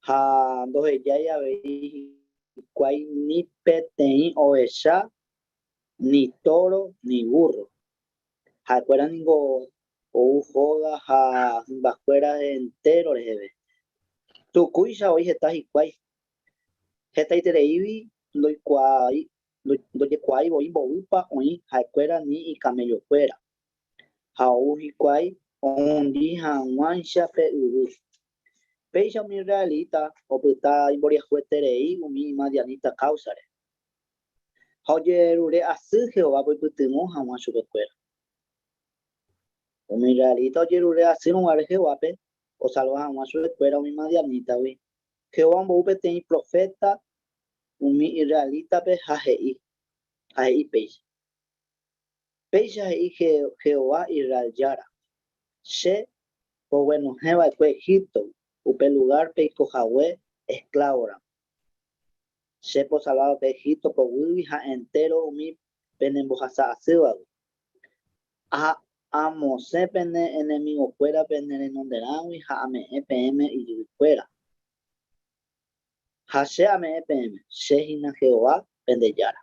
ha ndohejái avei hikuái ni peteĩ ovecha, ni tóro, ni vúrro. Ha'ekuéra ningo ou hóga ha hymbakuéra entéro reheve. Tukúicha oĩ heta hikuái. Hetaitereígui ndoikuaái ndojekuaái voi mboýpa oĩ ha'ekuéra ni ikamellokuéra, ha ou hikuái ohundi hag̃uáicha pe yvy. Péicha umi israelita opyta imboriahueterei umi madianita káusare, ha ojerure asy Jehovápe oipytyvõ hag̃ua chupekuéra. Umi israelita ojerure asýrõ guare Jehovápe osalva hag̃ua chupekuéra umi madianítagui, Jehová ombou peteĩ proféta umi israelítape ha he'i, ha he'i péicha, Péicha he'i Jehová Israel Jára, 'Che poguenohẽ va'ekue Egíptogui, upe lugár peiko hague esklávoramo. Che posalva va'ekue Egipto poguýgui ha entéro umi penembohasa asývagui. Ha amosẽ pene enemigokuéra pene renonderãgui ha ame'ẽ peẽme ijyvykuéra. Ha che ame'ẽ peẽme, che hína Jehová, pende Jára.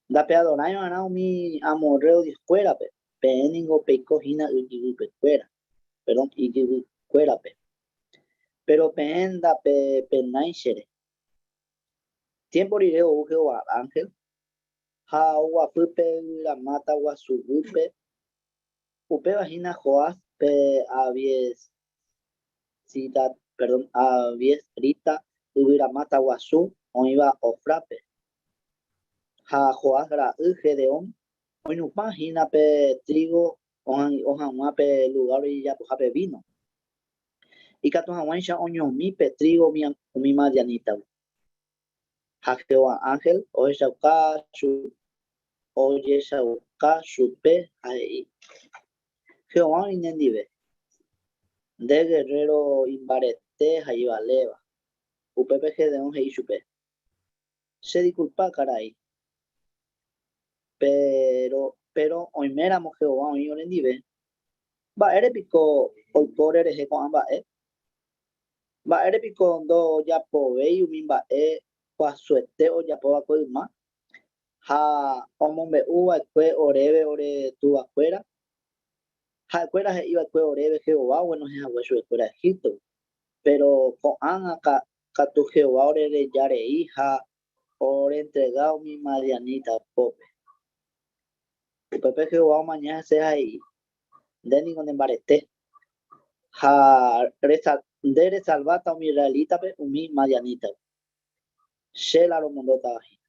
Ndapeadorái va'erã umi amorreo dioskuérape, peẽ ningo peiko hína ijyvypekuéra, perdón, ijyvykuérape. Péro peẽ ndapepenái chere. Tiémpo rire ou Jehová ánhel ha oguapy pe yvyramáta guasu guýpe, upéva hína Joás pe Abiezrita, perdón, Abiezrita yvyramáta guasu oĩva Ofrápe. Ha Joás ra'y Gedeón oinupã hína pe trígo oha'ỹi'o hag̃ua pe lugár ojejapohápe víno, ikatu hag̃uáicha oñomi pe trígo umi madianítagui. Ha Jehová ánhel ohechauka ojechauka chupe ha he'i, Jehová oĩ nendive, nde gerréro imbarete ha ivaléva. Upépe Gedeón he'i chupe, Chedikulpa karai, péro péro oiméramo Jehová oĩ orendive, mba'ére piko oiko orerehe ko'ã mba'e? Mba'ére piko ndojapovéi umi mba'e guasuete ojapo va'ekue yma ha omombe'u va'ekue oréve ore tuvakuéra? Ha'ekuéra he'i va'ekue oréve Jehová oguenohẽ hague chupekuéra Egíptogui. Péro ko'ág̃a katu Jehová orereja rei ha orentrega umi madianita pópe. Upépe Jehová omaña hese ha he'i, Nde ningo nembarete ha Nde resalváta umi israelítape umi madianítagui. Che la romondótava hína.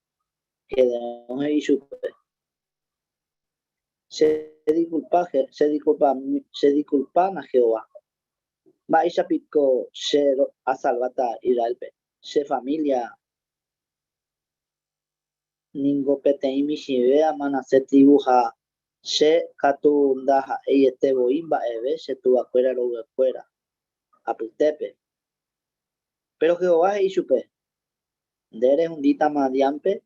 Gedeón he'i chupe, Che disculpa, che disculpa, che disculpána Jehová. Mba'éicha piko che asalváta Israélpe? Che familia ningo peteĩ michĩvéva Manasés tribu ha che katu ndaha'eiete voi mba'eve che tuvakuéra rogakuéra apytépe. Péro Jehová he'i chupe, Nde rehundíta Madiánpe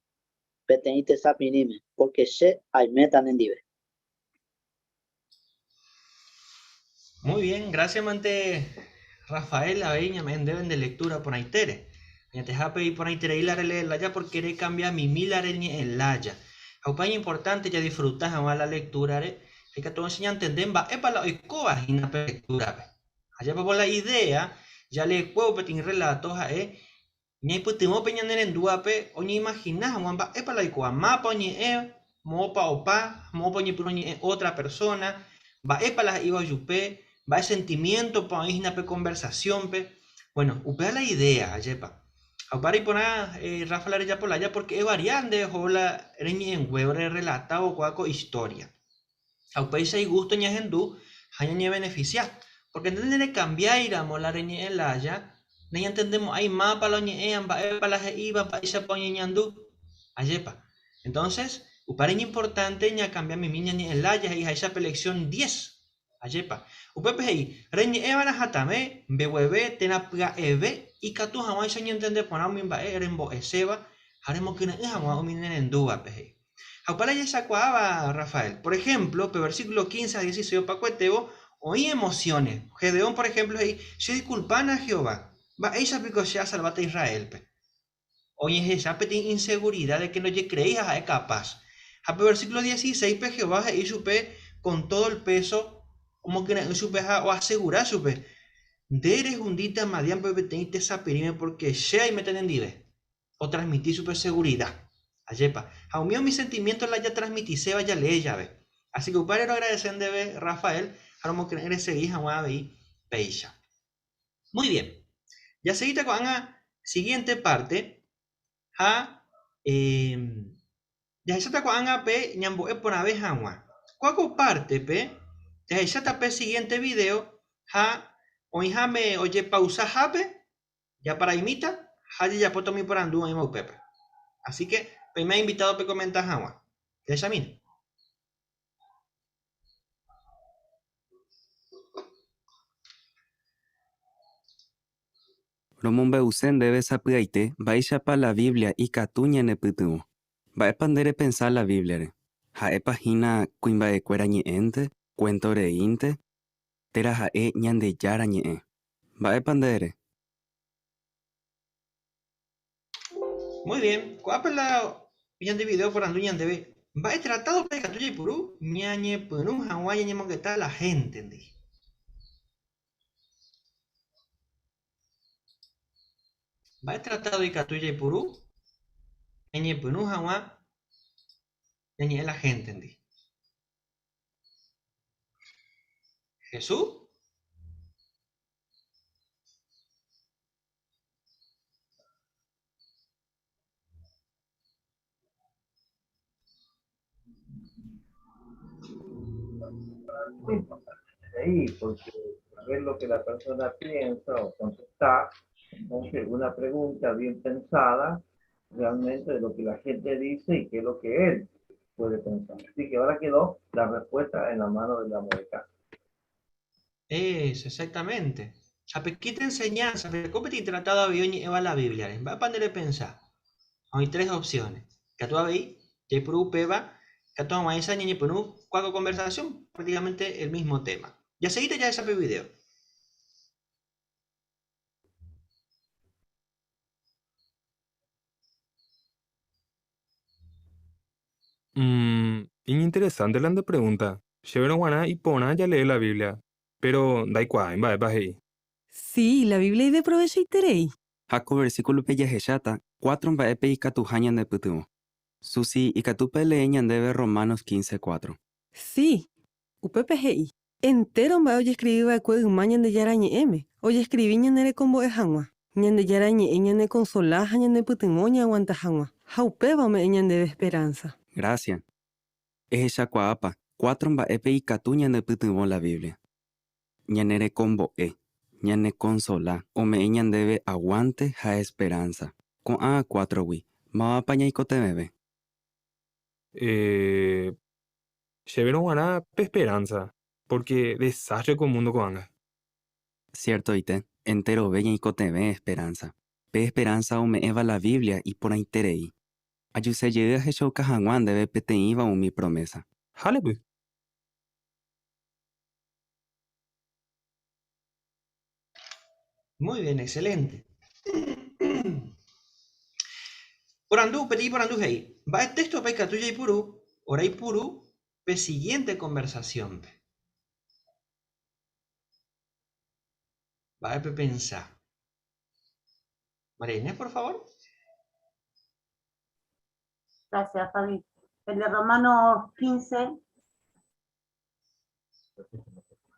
peteĩ tesa pirĩme, pórke che aiméta nendive. Muy bien, gracias mante Rafael avei ñame'ẽ ndéve nde lectura porãitére. Añetehápe iporãiterei la relee lája porque recambia mimi la reñe'ẽ lája. Ha upéva iñimportante jadisfruta hag̃ua la lectura-re ha ikatu oĩcha ñantende mba'épa la oikóva hína pe lectura-pe. Jajapo la idea jaleekuévo peteĩ relato ha'e Ñaipytyvõ pe ñane rendúvape oñeimagina hag̃ua mba'épa la oikóva, mápa oñe'ẽ, moõpa opa, moõpa oñepyrũ oñe'ẽ ótra persóna, mba'épa la he'íva ojupe, mba'e sentimiéntopa oĩ hína pe konversasiónpe. Buéno, upéva la idéa, ajépa. Ha upévare iporã Rafa la rejapo lája pórke evaria nde eho la reñe'ẽnguévo rerrelatávo kóva ko istória. Ha upéicha igústo ñahendu ha ñañevenefisia, pórke nde nerekambiáiramo la reñe'ẽ lája, nañantendemo'ãi mápa la oñe'ẽva, mba'épa la he'íva, mba'éichapa oñeñandu. Ajépa. Entonces, upévare iñimportánte ñakambia mimi ñañe'ẽ lája he'iháicha pe lección diez. Ajépa. Upépe he'i, Reñe'ẽva'erã hatãve, mbegueve térã pya'eve ikatu hag̃uáicha oñentende porã umi mba'e rembo'eséva ha remokyre'ỹ hag̃ua umi nerendúvape, he'i. Ha upéva la jahechakuaáva Rafael. Por ejemplo, pe versículo 15 ha 16 opakuetévo oĩ emociones. Gedeón, por ejemplo, he'i, Che disculpána Jehová, mba'éicha piko che asalváta Israélpe? Oñehecha peteĩ inseguridad de que ndojecreíha ha'e capaz. Ha pe versículo 16-pe Jehová he'i chupe con todo el peso omokyre'ỹ chupe ha oasegura chupe, Nde rehundíta Madiánpe peteĩ tesapirĩme porque che aiméta nendive. Otransmiti chupe segurida. Ajépa. Ha umi umi sentimiento la jatransmitiséva jalee jave. Así que upévare roagradece ndéve Rafael ha romokyre'ỹ resegi hag̃ua avei péicha. Muy bien. Jasegíta ko'ág̃a siguiente parte ha jahecháta ko'ág̃a pe ñambo'e porãve hag̃ua. Kua ko parte-pe jahecháta pe siguiente video ha oĩháme ojepausahápe Japaraimíta ha jajapóta umi porandu oĩva upépe. Así que peime invitado pekomenta hag̃ua. Jahechamína. Romombe'use ndéve sapy'aite mba'éichapa la Biblia ikatu ñanepytyvõ. Mba'épa nde repensa la Bíbliare? Ha'épa hína kuimba'ekuéra ñe'ẽnte, kuénto reínte, térã ha'e Ñandejára ñe'ẽ? Mba'épa nde ere? Muy bien, ko'ápe la ñande video porandu ñandéve, Mba'e tratádopa ikatu jaipuru ñañepyrũ hag̃ua ñañemongeta la héntendi? Mba'e tratádo ikatu jaipuru ñañepyrũ hag̃ua ñañe'ẽ la héntendi? Jesús? Muy importante ahí, porque saber lo que la persona piensa o contestar, entonces una pregunta bien pensada realmente de lo que la gente dice y qué es lo que él puede pensar. Así que ahora quedó la respuesta en la mano del amo de casa. Eso, exactamente. Ha pe quita enseñanza, pe ko peteĩ tratado avei oñe'ẽva la Biblia-re. Mba'épa nde repensa? Oĩ tres opciones. Ikatu avei jaipuru upéva ikatu hag̃uáicha ñañepyrũ kua ko conversación, prácticamente el mismo tema. Jasegíta jahecha pe video. Umm, iñinteresánte la nde pregúnta. Chéverõ g̃uarã iporã jalee la Biblia, péro ndaikuaái mba'épa he'i. Si, la Biblia ideprovechoiterei. Ha ko versíkulope jahecháta cuatro mba'épe ikatuha ñanepytyvõ. Susi, ikatúpa elee ñandéve Romanos quince, cuatro? Si, upépe he'i, Entéro mba'e ojeskrivi va'ekue yma Ñandejára Ñe'ẽme, Ojeskrivi ñanerekombo'e hag̃ua. Ñandejára Ñe'ẽ ñanekonsola ha ñanepytyvõ ñaaguanta hag̃ua, ha upéva ome'ẽ ñandéve esperánsa. Gracia. Ehechakuaápa, cuatro mba'épe ikatu ñanepytyvõ la Biblia. Ñanerekombo'e, ñanekonsola, ome'ẽ ñandéve aguánte ha esperánsa. Ko'ã cuátrogui, mávapa ñaikotevẽve? Eh, chéverõ g̃uarã pe esperanza, pórke desastre ko mundo ko'ág̃a. Ciertoite, enterove ñaikotevẽ esperanza. Pe esperanza ome'ẽva la Biblia iporãiterei. Ajuse jey ahechauka hag̃ua ndéve peteĩva umi promesa. Hálepy. Muy bien, excelente. Porandu, peteĩ porandu he'i, Mba'e téxtopa ikatu jaipuru oraipuru pe siguiente conversación-pe? Mba'e pepensa? María Inés, por favor. Gracias, Fabi. El de Romanos 15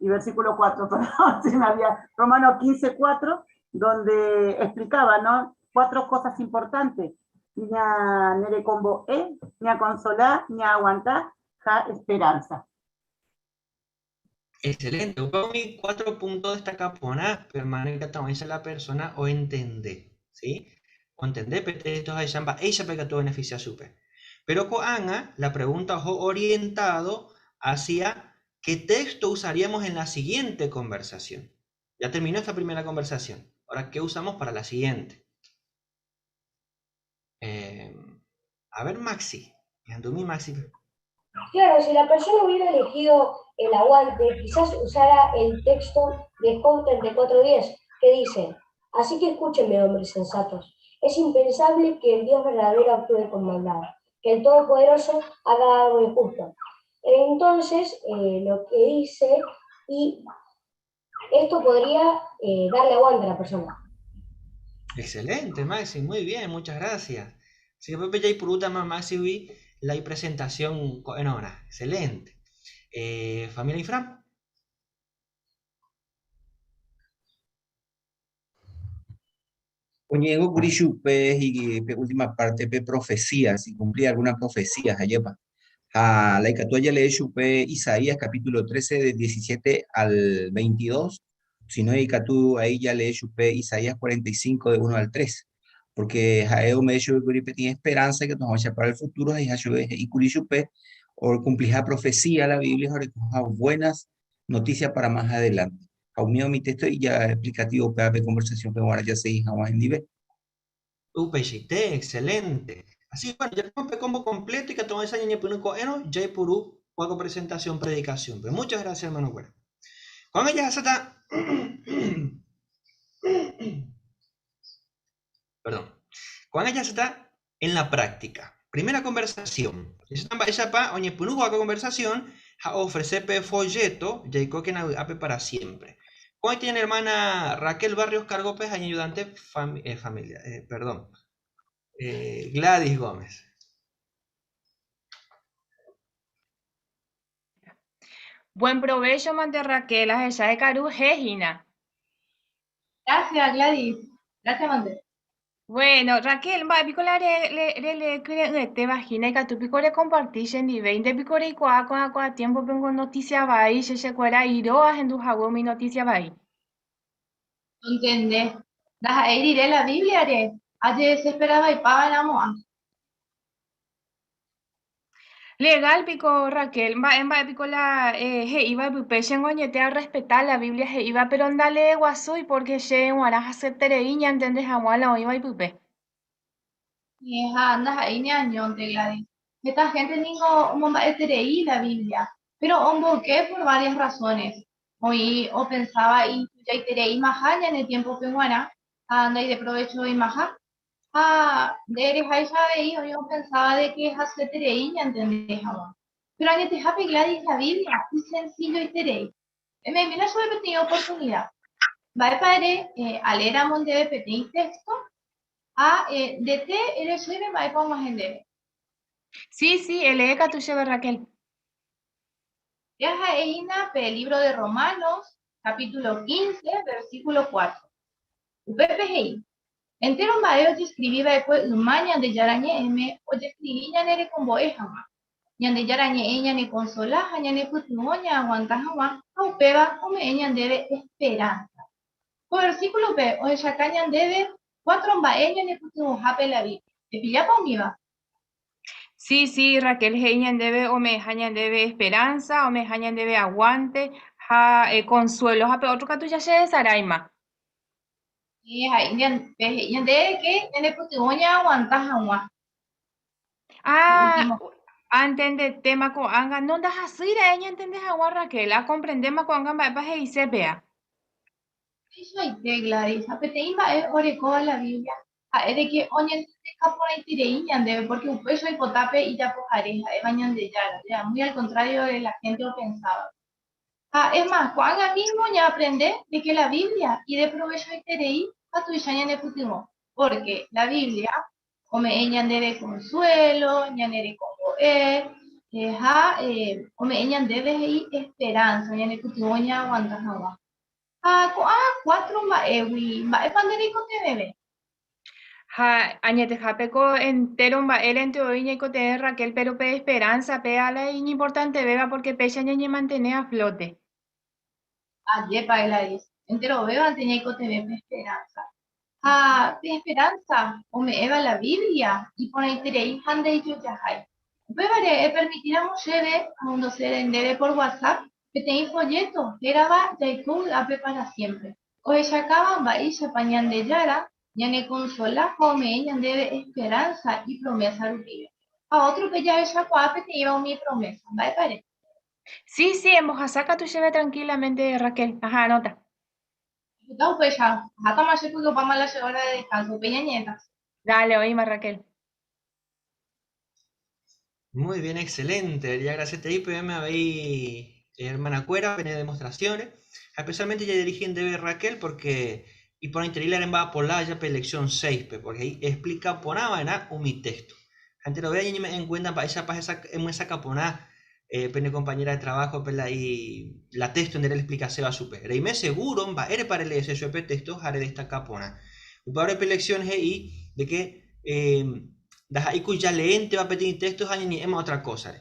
y versículo 4, perdón, se me había, Romanos 15, 4, donde explicaba, ¿no? Cuatro cosas importantes. Ña nerecombo e, ña consolá, ña aguantá, ja esperanza. Excelente. Upéva umi cuatro puntos destaca porã pe hermana ikatu'ãicha la persona oentende, ¿sí? Ontende pe texto jahecha mba'éichapa ikatu obeneficia chupe. Pero ko'ág̃a la pregunta oho orientado hacia qué texto usaríamos en la siguiente conversación. Ya terminó esta primera conversación. Ahora, ¿qué usamos para la siguiente? Eh, a ver, Maxi. Ñandumi Maxi. Claro, si la persona hubiera elegido el aguante, quizás usara el texto de Job 34:10, que dice, Así que escúchenme, hombres sensatos, es impensable que el Dios verdadero actúe con maldad, que el Todopoderoso haga algo injusto. Entonces, lo que dice, y esto podría darle aguante a la persona. Excelente, Maxi, muy bien, muchas gracias. Así que Pepe ya y más Maxi vi la presentación en hora. Excelente. Eh, familia Ifram. Oñe'ẽngo kuri chupe pe última parte pe profecía, si cumplía alguna profecía, ajépa. Ha la ikatu ajelee chupe Isaías capítulo 13 del 17 al 22, si no ikatu ahí jalee chupe Isaías 45 de 1 al 3, porque ha'e ome'ẽ chupe kuri peteĩ esperanza ikatu hag̃uáicha para el futuro he'iha chupe, he'i kuri chupe ocumpliha profecía la Biblia ha orekoha buenas noticias para más adelante. Ha umi umi texto ija explicativo upéva pe conversación pe g̃uarã jasegi hag̃ua hendive. Upeichaite, excelente. Así que bueno, ya tenemos pe combo completo ikatu hag̃uáicha ñañepyrũ ko'ẽrõ jaipuru kua ko presentación predicación-pe. Muchas gracias, hermano-kuéra. Ko'ág̃a jahasáta Perdón. Ko'ág̃a jahasáta en la práctica. Primera conversación. Jahecháta mba'éichapa oñepyrũ kua conversación ha oofrese pe folleto Jaikókena vy'ápe para siempre. Ko'ág̃a ñane hermana Raquel Barrios cargo-pe ha iñayudante familia, perdón, Gladys Gómez. Buen provecho mante Raquel, ahecha ekaru he hína. Gracias, Gladys. Gracias, mante. Bueno, Raquel, mba'e piko la relee kyre'ỹetéva hína ikatu piko rekomparti chendive, nde piko reikuaa ko'ã ko'ã tiémpope niko notísia vai, che chekuéra iro ahendu hague umi notísia vai. Ontende, ndaha'éi rire la Bíbliare, ajedesesperavaipava'erãmo'ã. Legal piko Raquel, mba'e mba'e piko la he'íva ipype, chéngo añete arrespeta la Biblia he'íva, péro ndaleeguasúi pórke che g̃uarã hasyeterei ñantende hag̃ua la oĩva ipype. Ha ndaha'éi neañónte, Gladys. Heta hénte ningo omomba'eterei la Biblia, péro omboyke por varias razones. Oĩ opensáva itujaitereimaha ñane tiémpope g̃uarã ha ndaideprovechoimaha. Ha nde ereháicha avei oĩ opensáva de ke hasyeterei ñantende hag̃ua. Péro añetehápe Gladys la Biblia isensilloiterei. Eme'ẽmína chupe peteĩ oportunida. Mba'épa ere aleéramo ndéve peteĩ téxto ha ndete ere chéve mba'épa og̃uahẽ ndéve? Sí, sí, elee katu chéve Raquel. Péa ha'e hína pe lívro de Romanos. capítulo 15, versículo 4. Upépe he'i, Entéro mba'e ojeskrivi va'ekue yma Ñandejára Ñe'ẽme ojeskrivi ñane rekombo'e hag̃ua. Ñandejára Ñe'ẽ ñanekonsola ha ñanepytyvõ ñaaguanta hag̃ua ha upéva ome'ẽ ñandéve esperánsa. Ko versíkulope ohechaka ñandéve cuatro mba'e ñanepytyvõhápe la Biblia. Epillápa umíva? Sí, sí, Raquel he'i ñandéve ome'ẽha ñandéve esperanza, ome'ẽha ñandéve aguante ha consuelo, ha pe otro katu ja che hesaráima. He'i ñandéve que ñanepytyvõ ñaaguanta hag̃ua. Ah, antendetéma ko'ág̃a, no ndahasýi ra'e ñantende hag̃ua Raquel, akomprendéma ko'ág̃a mba'épa he'ise péa. Upeichaite, Gladys, ha peteĩ mba'e orekóva la Biblia ha'e de que oñentendeka porãiterei ñandéve, porque upéicha oipota pe ijapohare ha'éva Ñandejára, ya, muy al contrario de la gente opensáva. Ha es más, ko'ág̃a mismo ñaaprende de que la Biblia ideprovechoiterei ha tuicha ñanepytyvõ, porque la Biblia ome'ẽ ñandéve consuelo, ñanerekombo'e, ha ome'ẽ ñandéve he'i esperanza, ñanepytyvõ ñaaguanta hag̃ua. Ha ko'ã cuatro mba'égui, mba'épa nde reikotevẽve? Ha añetehápe ko entéro mba'érente oĩ ñaikotevẽ Raquel, péro pe esperánsa péa la iñimportantevéva pórke péicha ñañemantene a flóte. Ajépa, Gladys, enterovévante ñaikotevẽ pe esperánsa. Ha pe esperánsa ome'ẽva la Biblia iporãiterei ha ndaijojahái. Upévare epermitíramo chéve amondose ndéve por WhatsApp peteĩ folléto hérava Jaiko vy'ápe pára siémpre, ohechakáva mba'éichapa Ñandejára ñanekonsola ha ome'ẽ ñandéve esperánsa ipromésa rupive. Ha ótrope jahechakuaa peteĩva umi ipromésa. Mba'épa ere? Sí, sí, embohasa katu chéve trankílamente, Raquel. Aha'arõta. Apyta upéicha, ahátama che pórke opáma la che óra de deskanso, upéi ñañe'ẽta. Dale, oĩma, Raquel. Muy bien, excelente. Ya gracias a IPM habéis, hermana cuera, pene demostraciones. Especialmente ya dirigen debe Raquel porque y por interila va por la ya lección 6, porque ahí explica por nada un mi texto. Gente lo vea y me en cuenta para esa esa esa capona pene compañera de trabajo pela y la texto en el explica se va super. Reime seguro va ere para leer ese texto jare destaca pona. Upévare pe lección he'i de que ndaha'éi ya leente va peteĩ texto ha ñañe'ẽma otra cosa-re.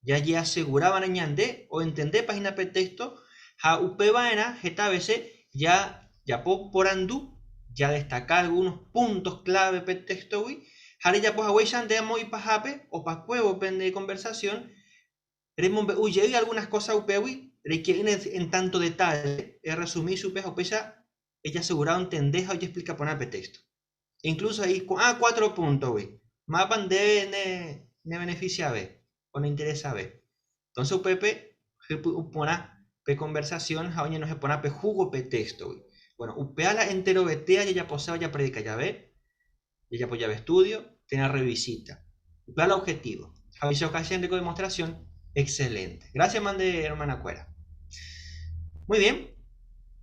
Jajeasegura ñande o entende página pe texto ha upeva'erã heta vece ya japo porandu, ya destaca algunos puntos clave pe texto-gui ha rejapo haguéicha nde amo ipahápe opakuévo pende conversación remombe'u jey algunas cosas upégui reike'ỹre en tanto detalle eresumi chupe ha upéicha ejasegura ontende ha ojeexplica porã pe texto. Incluso ahí, ko'ã cuatro puntos-gui, mávapa ndéve ne nebeneficiave o neinteresave. Entonces upépe hypy'ũ porã pe conversación ha oñenohẽ porã pe jugo pe texto-gui. Bueno, upéva la enterovetéa jajaposéva japredica jave, jajapo jave estudio, térã revisita. Upéva la objetivo. Ha oichauka che ko demostración excelente. Gracias, mande hermana-kuéra. Muy bien.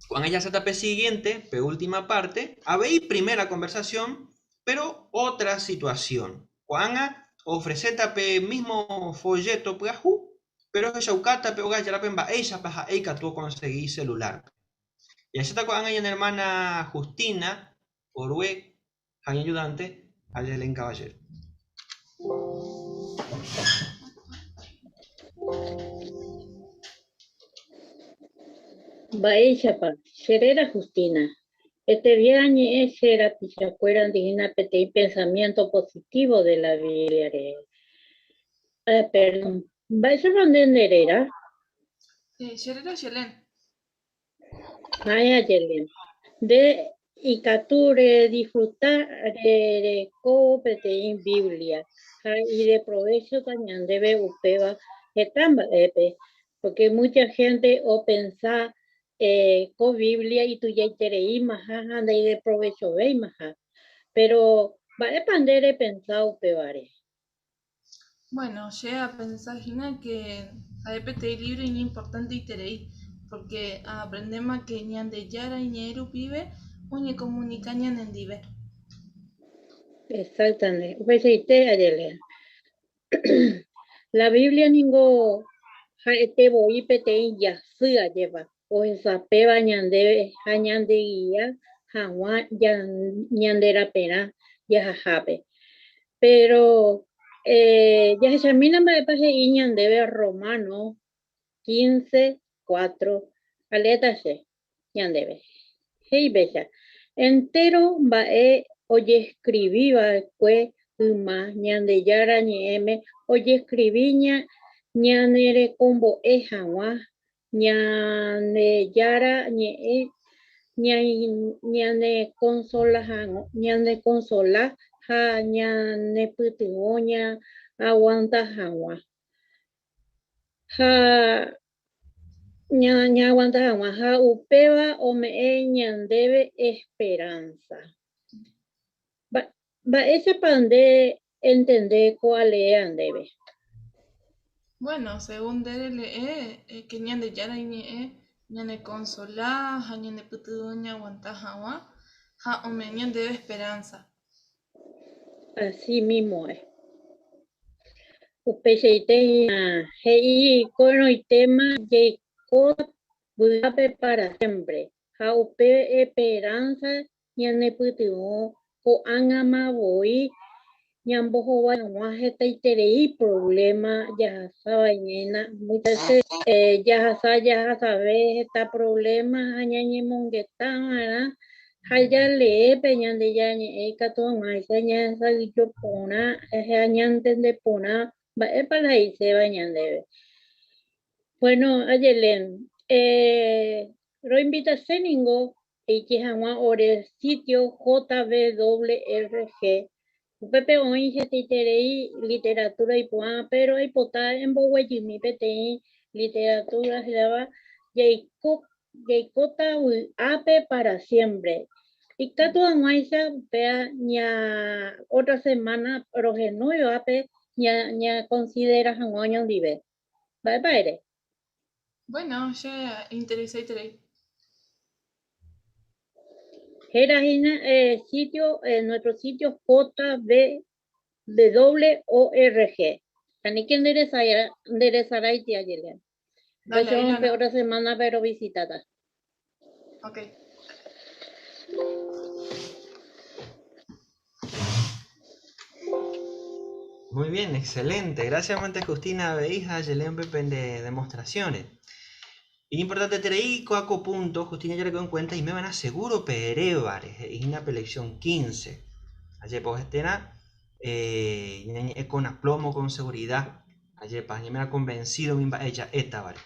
Ko'ág̃a jaháta pe siguiente, pe última parte. Avei primera conversación, pero otra situación. Ko'ág̃a oofreséta pe mismo folleto pyahu, pero ohechaukáta pe óga járape mba'éichapa ha'e ikatu okonsegi celular-pe. Jahecháta ko'ág̃a ñane hermana Justina Orue ha iñayudante Ayelen Caballero. Mba'éichapa, che réra Justina. Etevie añe'ẽ che rapichakuérandi hína peteĩ pensamiento positivo de la Biblia rehe. Eh, perdón, mba'éichapa nde nde réra? Eh, che réra Ayelen. Ha'e Ayelen. Nde ikatu redisfruta rerekóvo peteĩ Biblia ha ideprovéchota ñandéve upéva heta mba'épe, pórke múcha hénte opensa ko Biblia itujaitereímaha ha ndaideprovechovéimaha. Péro mba'épa nde repensa upévare? Bueno, che apensa hína ke ha'e peteĩ lívro iñimportanteiterei, pórke aaprendéma ke Ñandejára iñe'ẽ rupive oñekomunika ñanendive. Exactamente, upeichaite ajelea. La Biblia ningo ha'ete voi peteĩ jasy ajépa. Ohesapéva ñandéve ha ñandegia hag̃ua ñande raperã jahahápe. Péro jahechamína mba'épa he'i ñandéve Romano 15, 4, aleéta che ñandéve. He'i péicha, Entéro mba'e ojeskrivi va'ekue yma Ñandejára Ñe'ẽme ojeskrivi ñanerekombo'e hag̃ua Ñandejára ñe'ẽ ñanekonsola ha ñanepytyvõ ñaaguanta hag̃ua. Ha ñaaguanta hag̃ua ha upéva ome'ẽ ñandéve esperánsa. Mba'éichapa nde entende ko aleea ndéve? Bueno, según nde rele'e, que Ñandejára iñe'ẽ ñanekonsola ha ñanepytyvõ ñaaguanta hag̃ua ha ome'ẽ ñandéve esperanza. Así mismo es. Upeichaite hína he'i ko'ẽrõitéma jaiko vy'ápe para siempre ha upe esperanza ñanepytyvõ ko'ág̃ama voi ñambohovái hag̃ua hetaiterei provléma jahasáva ñaína. Muchas veces jahasa jahasave heta provléma ha ñañemongeta va'erã ha jalee pe Ñandejára Ñe'ẽ ikatu hag̃uáicha ñahesa'ỹijo porã ha ñantende porã mba'épa la he'iséva ñandéve. Bueno, Ayelén, roinvitase ningo Eike hag̃ua ore sitio JWRG. Upépe oĩ hetaiterei literatura ipu'ã, péro aipota emboguejymi peteĩ literatura hérava Jaiko, Jaikóta vy'ápe pára siémpre. Ikatu hag̃uáicha upéva ña ótra semána rohenóivape ñakonsidera hag̃ua oñondive. Mba'épa ere? Bueno, che interesaiterei. Héra hína eh, sitio, eh, nuestro sitio JWORG. Aníke nderesarái tía Yelian. Dale, ahí la Pe otra semana pero visitata. Ok. Muy bien, excelente. Gracias, Mante Justina, Beija, Yelén Pepe de demostraciones. Y importante tereí coaco punto, Justina ya le en cuenta y me van a seguro perevares, una lección 15. Ayer pues estena eh, con aplomo, con seguridad. Ayer pa, me ha convencido mi ella esta vale.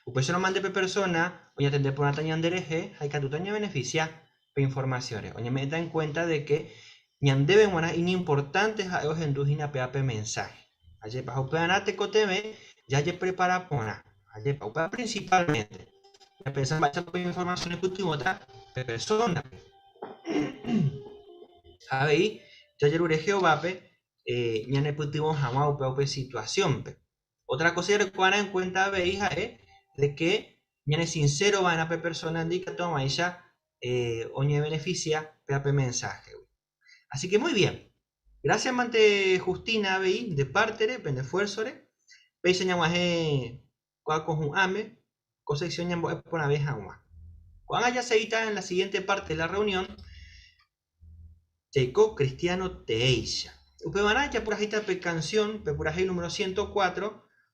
Upe no mande pe persona, oña atender por una ñandereje, hay que tu beneficia pe informaciones. Oña me da en cuenta de que ñandéve g̃uarã iñimportánte ha'e ohendu hína péva pe mensáhe. Ajépa, ha upevarã tekotevẽ jajeprepara porã. Ajépa, upéva prinsipálmente. Ñapensa mba'éichapa pe informasión oipytyvõta pe persónape. Ha avei jajerure Jehovápe ñanepytyvõ hag̃ua upéva upe situasiónpe. Ótra kósa jareko va'erã enkuénta avei ha'e de ke ñanesinséro va'erã pe persónandi ikatu hag̃uáicha oñevenefisia péva pe mensáhegui. Así que muy bien. Gracias mante Justina avei nde pártere, pende esfuérzore. Péicha ñag̃uahẽ kua kohu'ãme ko sección ñambo'e porãve hag̃ua. Ko'ág̃a jaseíta en la siguiente parte de la reunión Jaiko cristiano teéicha. Upevarã japurahéita pe canción, pe purahéi número 104,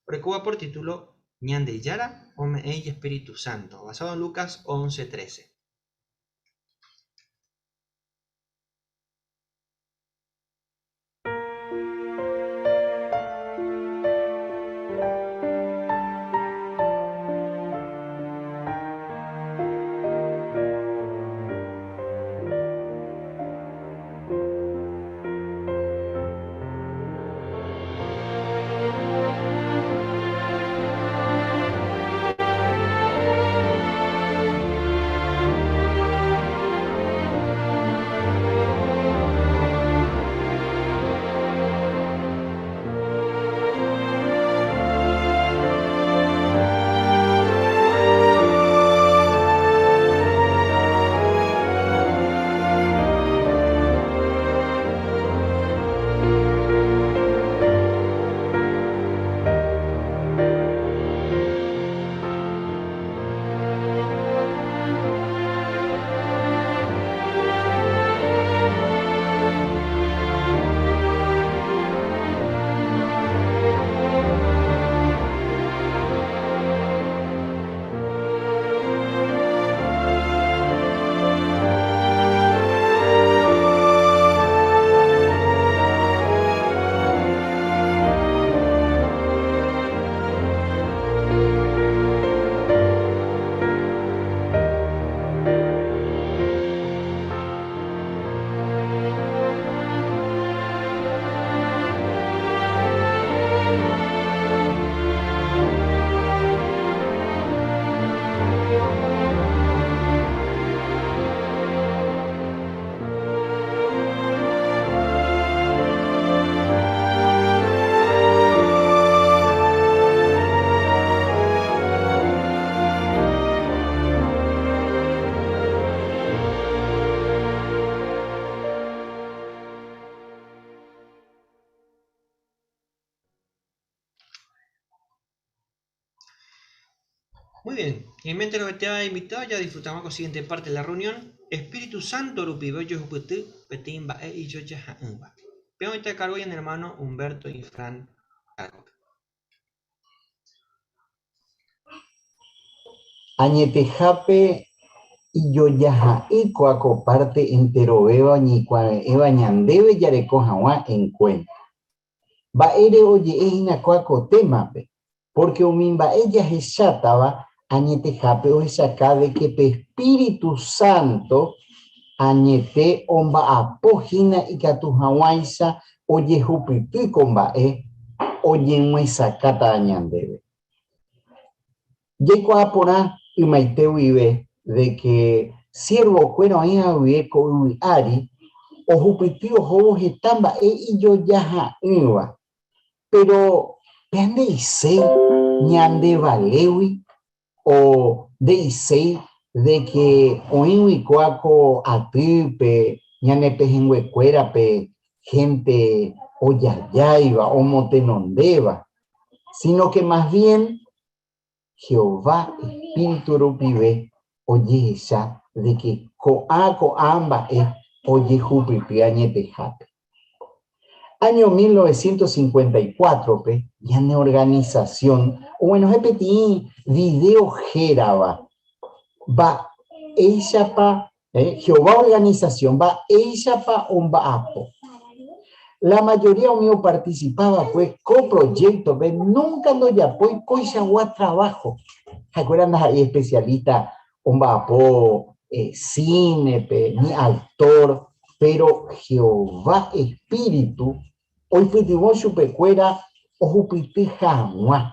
orekóva por título Ñandejára ome'ẽ Ijespíritu Santo, basado en Lucas 11:13. Muy bien, en mente lo que te ha invitado ya disfrutamos con la siguiente parte de la reunión. Espíritu Santo rupive ojehupyty peteĩ mba'e ijojaha'ỹva. Pe oĩta cargo ñane hermano Humberto Infran cargo-pe. Añetehápe ijojaha'ỹ kóa ko parte enterovéva oñeikuave'ẽva ñandéve jareko hag̃ua en cuenta. Mba'ére oje'e hína kóa ko témape? Pórke umi mba'e jahechátava añetehápe ohechaka de ke pe espíritu sánto añete omba'apo hína ikatu hag̃uáicha ojehupyty ko mba'e oñemyesakãtava ñandéve. Jaikuaa porã ymaite guive de ke siervo-kuéra oĩva guive ko yvy ári ohupyty ohóvo heta mba'e ijojaha'ỹva. Péro pe nde'iséi ñandevalégui o nde'iséi de ke oĩgui kóa ko atýpe ñane pehẽnguekuérape hénte ojajáiva, omotenondéva, sino ke mas bien Jehová espíritu rupive ojehecha de ke ko'ã ko'ã mba'e ojehupyty añetehápe. Áño 1954-pe ñane organisasión oguenohẽ peteĩ vidéo hérava Mba'éichapa Jehová organisasión, mba'éichapa omba'apo. La majoría umi opartisipa va'ekue ko projéktope núnka ndojapói koichagua traváho. Ha'ekuéra ndaha'éi espesialísta omba'apo sínepe ni aktór, péro Jehová espíritu oipytyvõ chupekuéra ohupyty hag̃ua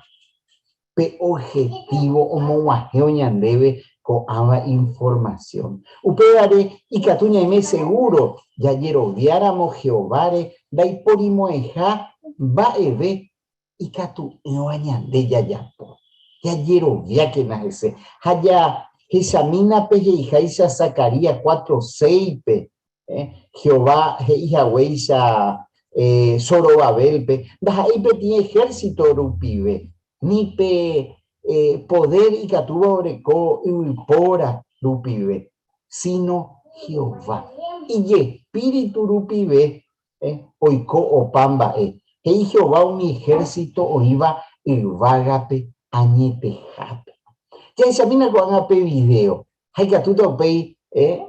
pe objetivo omog̃uahẽvo ñandéve ko'ãva informasión. Upévare ikatu ñaime segúro jajeroviáramo Jehováre ndaiporimo'ãiha mba'eve ikatu'ỹva ñande jajapo. Jajeroviákena hese ha jahechamína pe he'iháicha Zacarías 4:6-pe, Jehová he'i haguéicha Zorobabélpe, ndaha'éi peteĩ ehérsito rupive, ni pe podér ikatúva oreko yvypóra rupive, síno Jehová, ijespíritu rupive oiko opa mba'e. He'i Jehová umi ehérsito oĩva yvágape añetehápe. Jahechamína ko'ág̃a pe vidéo, ha ikatúta upéi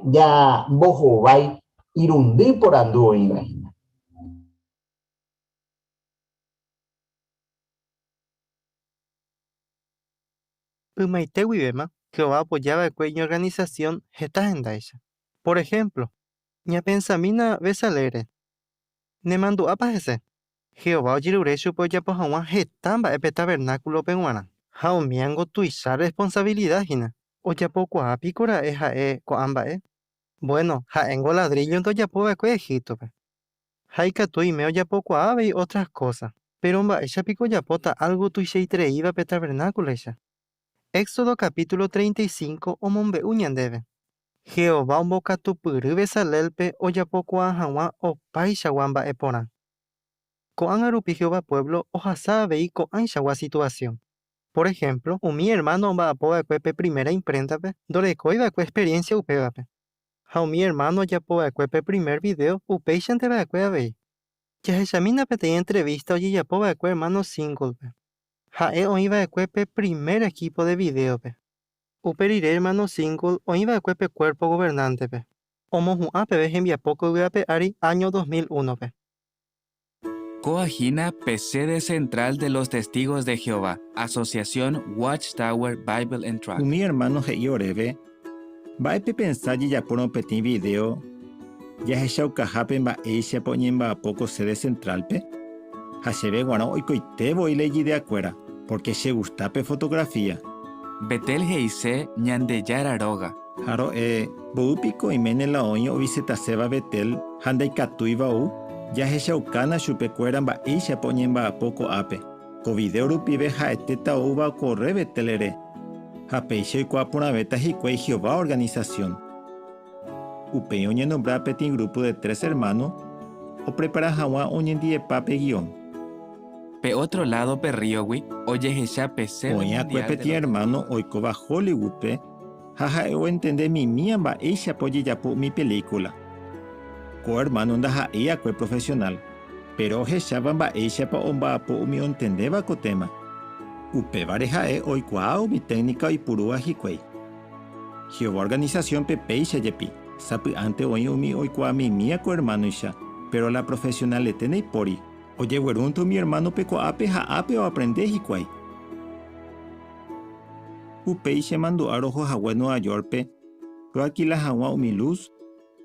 ñambohovái irundy porandu oĩva hína. Ymaite guivéma, Jehová opoja va'ekue iñorganisasión heta hendáicha. Por ehémplo, Ñapensamína Bezalel-re. Nemandu'ápa hese? Jehová ojerure chupe ojapo hag̃ua heta mba'e pe tavernákulope g̃uarã. Ha umíango tuicha rresponsavilida hína. Ojapokuaa piko ra'e ha'e ko'ã mba'e? Buéno, ha'éngo ladríllonte ojapo va'ekue Egíptope. Ha ikatu oime ojapokuaa avei ótras kósa. Péro mba'éicha piko ojapóta álgo tuichaitereíva pe tavernákuloicha? Éxodo kapítulo 35 omombe'u ñandéve. Jehová ombokatupyry Bezalélpe ojapokuaa hag̃ua opaichagua mba'e porã. Ko'ág̃a rupi Jehová puévlo ohasa avei ko'ãichagua situasión. Por ehémplo, umi ermáno omba'apo va'ekue pe primera impréntape ndorekói va'ekue experiénsia upévape. Ha umi ermáno ojapo va'ekue pe primer vidéo upéichante va'ekue avei. Jahechamína peteĩ entrevísta ojejapo va'ekue ermáno Sínglpe. Ha'e oĩ va'ekue pe primer ekípo de vidéope. Upe rire ermáno Singl oĩ va'ekue pe Cuerpo Gobernante-pe, omohu'ã peve hembiapo ko yvy ape ári áño 2001-pe. Kóa hína pe sede central de los testigos de Jehová, Asociación Watch Tower Bible and Tract. Umi ermáno he'i oréve, Mba'e pepensa jejapórõ peteĩ vidéo jahechaukahápe mba'éichapa oñemba'apo ko séde sentrálpe? Ha chéve g̃uarã oikoite voi la ijideakuéra, pórke chegusta pe fotografía. Betel he'ise Ñandejára róga. Ha ro'e, Mboy piko oiméne la oĩ ovisitaséva Betel ha ndaikatúiva ou? Jahechaukána chupekuéra mba'éichapa oñemba'apo ko'ápe. Ko vidéo rupive ha'etéta oúva okorre Betelre, ha péicha oikuaa porãvéta hikuái Jehová organisasión. Upéi oñenombra peteĩ grúpo de tres ermáno oprepara hag̃ua oñendiepa pe guión. Pe ótro ládo pe rríogui ojehecha pe séde Oĩ akue mundiál de peteĩ los ermáno oikóva Hollywood-pe ha ha'e oentende mimía mba'éichapa ojejapo umi pelíkula. Ko ermáno ndaha'éi akue profesionál, péro ohecháva mba'éichapa omba'apo umi ontendéva ko téma. Upévare ha'e oikuaa umi téknika oipurúva hikuái. Jehová organisasiónpe péicha jepi, sapy'ánte oĩ umi oikuaa mimía ko ermánoicha, péro la profesionalete ndaipóri. Ojeguerúnte umi ermánope ko'ápe ha ápe oaprende hikuái. Upéi chemandu'a roho hague Nueva Yórkpe roalkila hag̃ua umi lus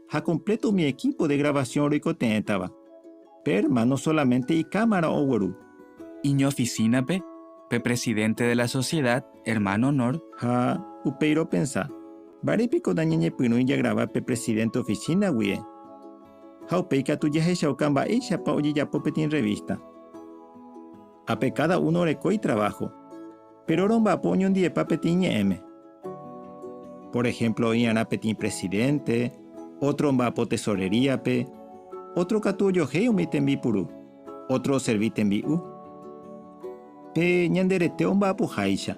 ha kompléto umi ekípo de gravasión roikotevẽtava. Pe ermáno sólamente ikámara ogueru. Iñofisínape, pe presidénte de la Sociedad, ermáno Knorr. Ha upéi ropensa, Mba'ére piko nañañepyrũi jagrava pe presidénte ofisína guie? Ha upéi katu jahechauka mba'éichapa ojejapo peteĩ rrevísta. Ápe káda uno oreko itraváho, péro romba'apo oñondivepa peteĩ ñe'ẽme. Por ehémplo oĩ'arã peteĩ presidénte, ótro omba'apo tesoreríape, ótro katu ojohéi umi tembipuru, ótro oservi tembi'u. Pe ñande rete omba'apoháicha.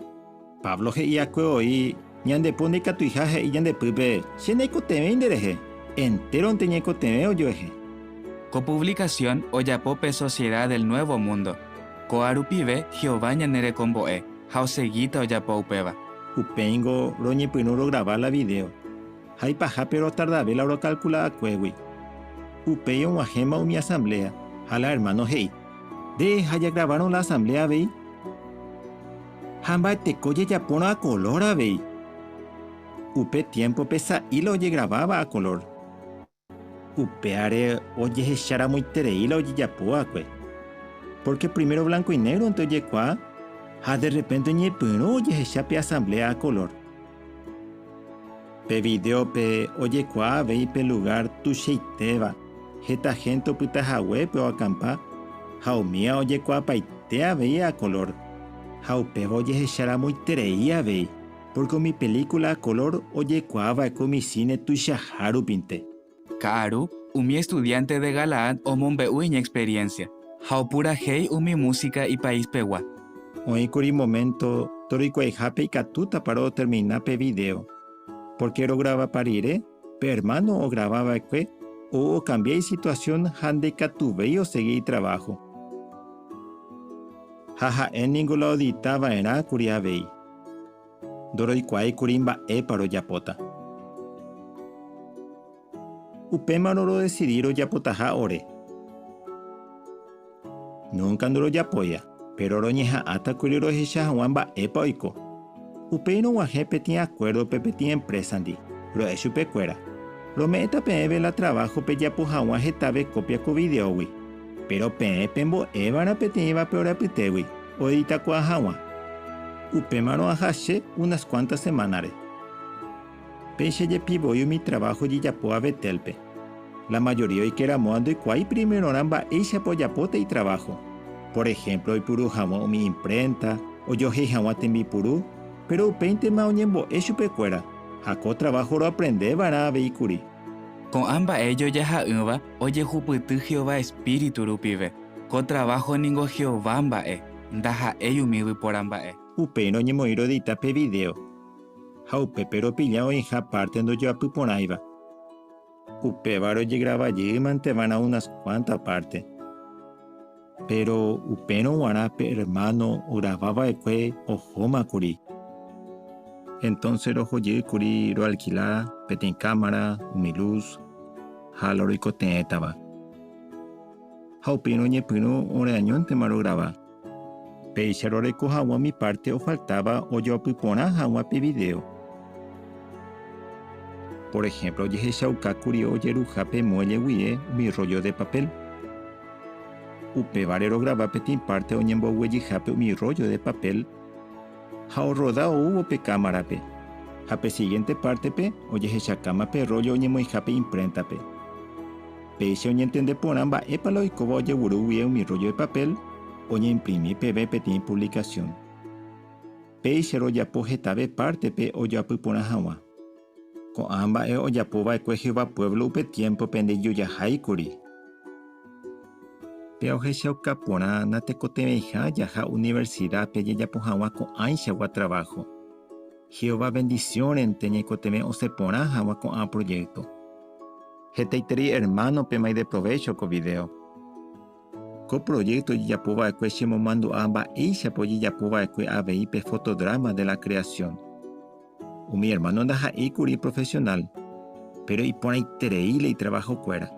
Pablo he'i'akue voi, Ñande po ndaikatuiha he'i ñande pýpe, Che naikotevẽi nderehe. Entéronte ñaikotevẽ ojoehe. Ko puvlikasión ojapo pe Sociedad del Nuevo Mundo. Ko'a rupive Jehová ñanerekombo'e ha osegíta ojapo upéva. Upéingo roñepyrũ rograva la vidéo, ha ipahápe rotardave la rokalkula'akuégui. Upéi og̃uahẽma umi asambléa, ha la ermáno he'i, Nde ha jagravárõ la asambléa avei? Ha mba'eteko jajapórõ a kolór avei? Upe tiémpope sa'i la ojegraváva a kolór. Upévare ojehecharamoiterei la ojejapo va'ekue. Pórke primero blanco y négronte ojekuaa ha derrepénte oñepyrũ ojehecha pe asambléa a kolór. Pe vidéope ojekuaa avei pe lugár tuichaitéva heta hénte opyta haguépe oakampa ha umíva ojekuaapaite avei a kolór. Ha upéva ojehecharamoiterei avei, pórke umi pelíkula a kolór ojekuaa va'ekue umi síne tuichaha rupinte. Ka'aru, umi estudiánte de Galaad omombe'u iñexperiénsia ha opurahéi umi músika ipaispegua. Oĩkuri moménto toroikuaihápe ikatútapa rotermina pe vidéo, pórke rogravapa rire, pe ermáno ograva va'ekue ou okambia isituasión ha ndaikatuvéi osegi itraváho. Ha ha'e ningo la odita va'erã kuri avei. Ndoroikuaái kuri mba'épa rojapóta. Upémarõ rodesidi rojapotaha ore. Núnka ndorojapóiva, péro roñeha'ãta kuri rohecha hag̃ua mba'épa oiko. Upéi rog̃uahẽ peteĩ akuérdope peteĩ emprésandi, ro'e chupekuéra, Rome'ẽta peẽve la traváho pejapo hag̃ua hetave kópia ko vidéogui, péro peẽ pembo'eva'erã peteĩvape ore apytégui oeditakuaa hag̃ua. Upémarõ aha che unas kuánta semánare. Péicha jepi voi umi traváho ojejapóva Betélpe. La majoría oike ramóva ndoikuaái primerorã mba'éichapa ojapóta itraváho. Por ehémplo oipuru hag̃ua umi imprénta, ojohéi hag̃ua tembipuru, péro upéintema oñembo'e chupekuéra, ha ko traváho roaprende va'erã avei kuri. Ko'ã mba'e jojaha'ỹva ojehupyty Jehová espíritu rupive. Ko traváho ningo Jehová mba'e, ndaha'éi umi yvypóra mba'e. Upéirõ oñemoĩ roedita pe vidéo. Ha upépe ropilla oĩha párte ndojoapyporãiva. Upévare ojegrava jeýmante va'erã unas kuánta párte. Péro upérõ g̃uarã pe ermáno ograva va'ekue ohóma kuri. Entónse roho jey kuri roalkila peteĩ kámara, umi lus ha la roikotevẽtava. Ha upéi roñepyrũ oreañóntema rograva. Péicha roreko hag̃ua umi párte ofaltáva ojoapy porã hag̃ua pe vidéo. Por ehémplo ojehechauka kuri ojeruha pe muélle guie umi rróllo de papél. Upévare rograva peteĩ párte oñemboguejyhápe umi rróllo de papél ha orroda oúvo pe kámarape, ha pe sigiénte pártepe ojehechakáma pe rróllo oñemoĩhápe impréntape. Péicha oñentende porã mba'épa la oikóva ojeguru guie umi rróllo de papél oñeimprimi peve peteĩ puvlikasión. Péicha rojapo hetave pártepe ojoapy porã hag̃ua. Ko'ã mba'e ojapo va'ekue Jehová puévlo upe tiémpope ndeijojaháikuri. Péva ohechauka porã natekotevẽiha jaha universidápe jajapo hag̃ua ko'ãichagua traváho. Jehová vendisiónrente ñaikotevẽ osẽ porã hag̃ua ko'ã projékto. Hetaiterei ermánopema ideprovécho ko vidéo. Ko projékto ojejapo va'ekue chemomandu'a mba'éichapa ojejapo va'ekue avei pe Foto-Drama de la Creación. Umi ermáno ndaha'éi kuri profesionál, péro iporãiterei la itravahokuéra.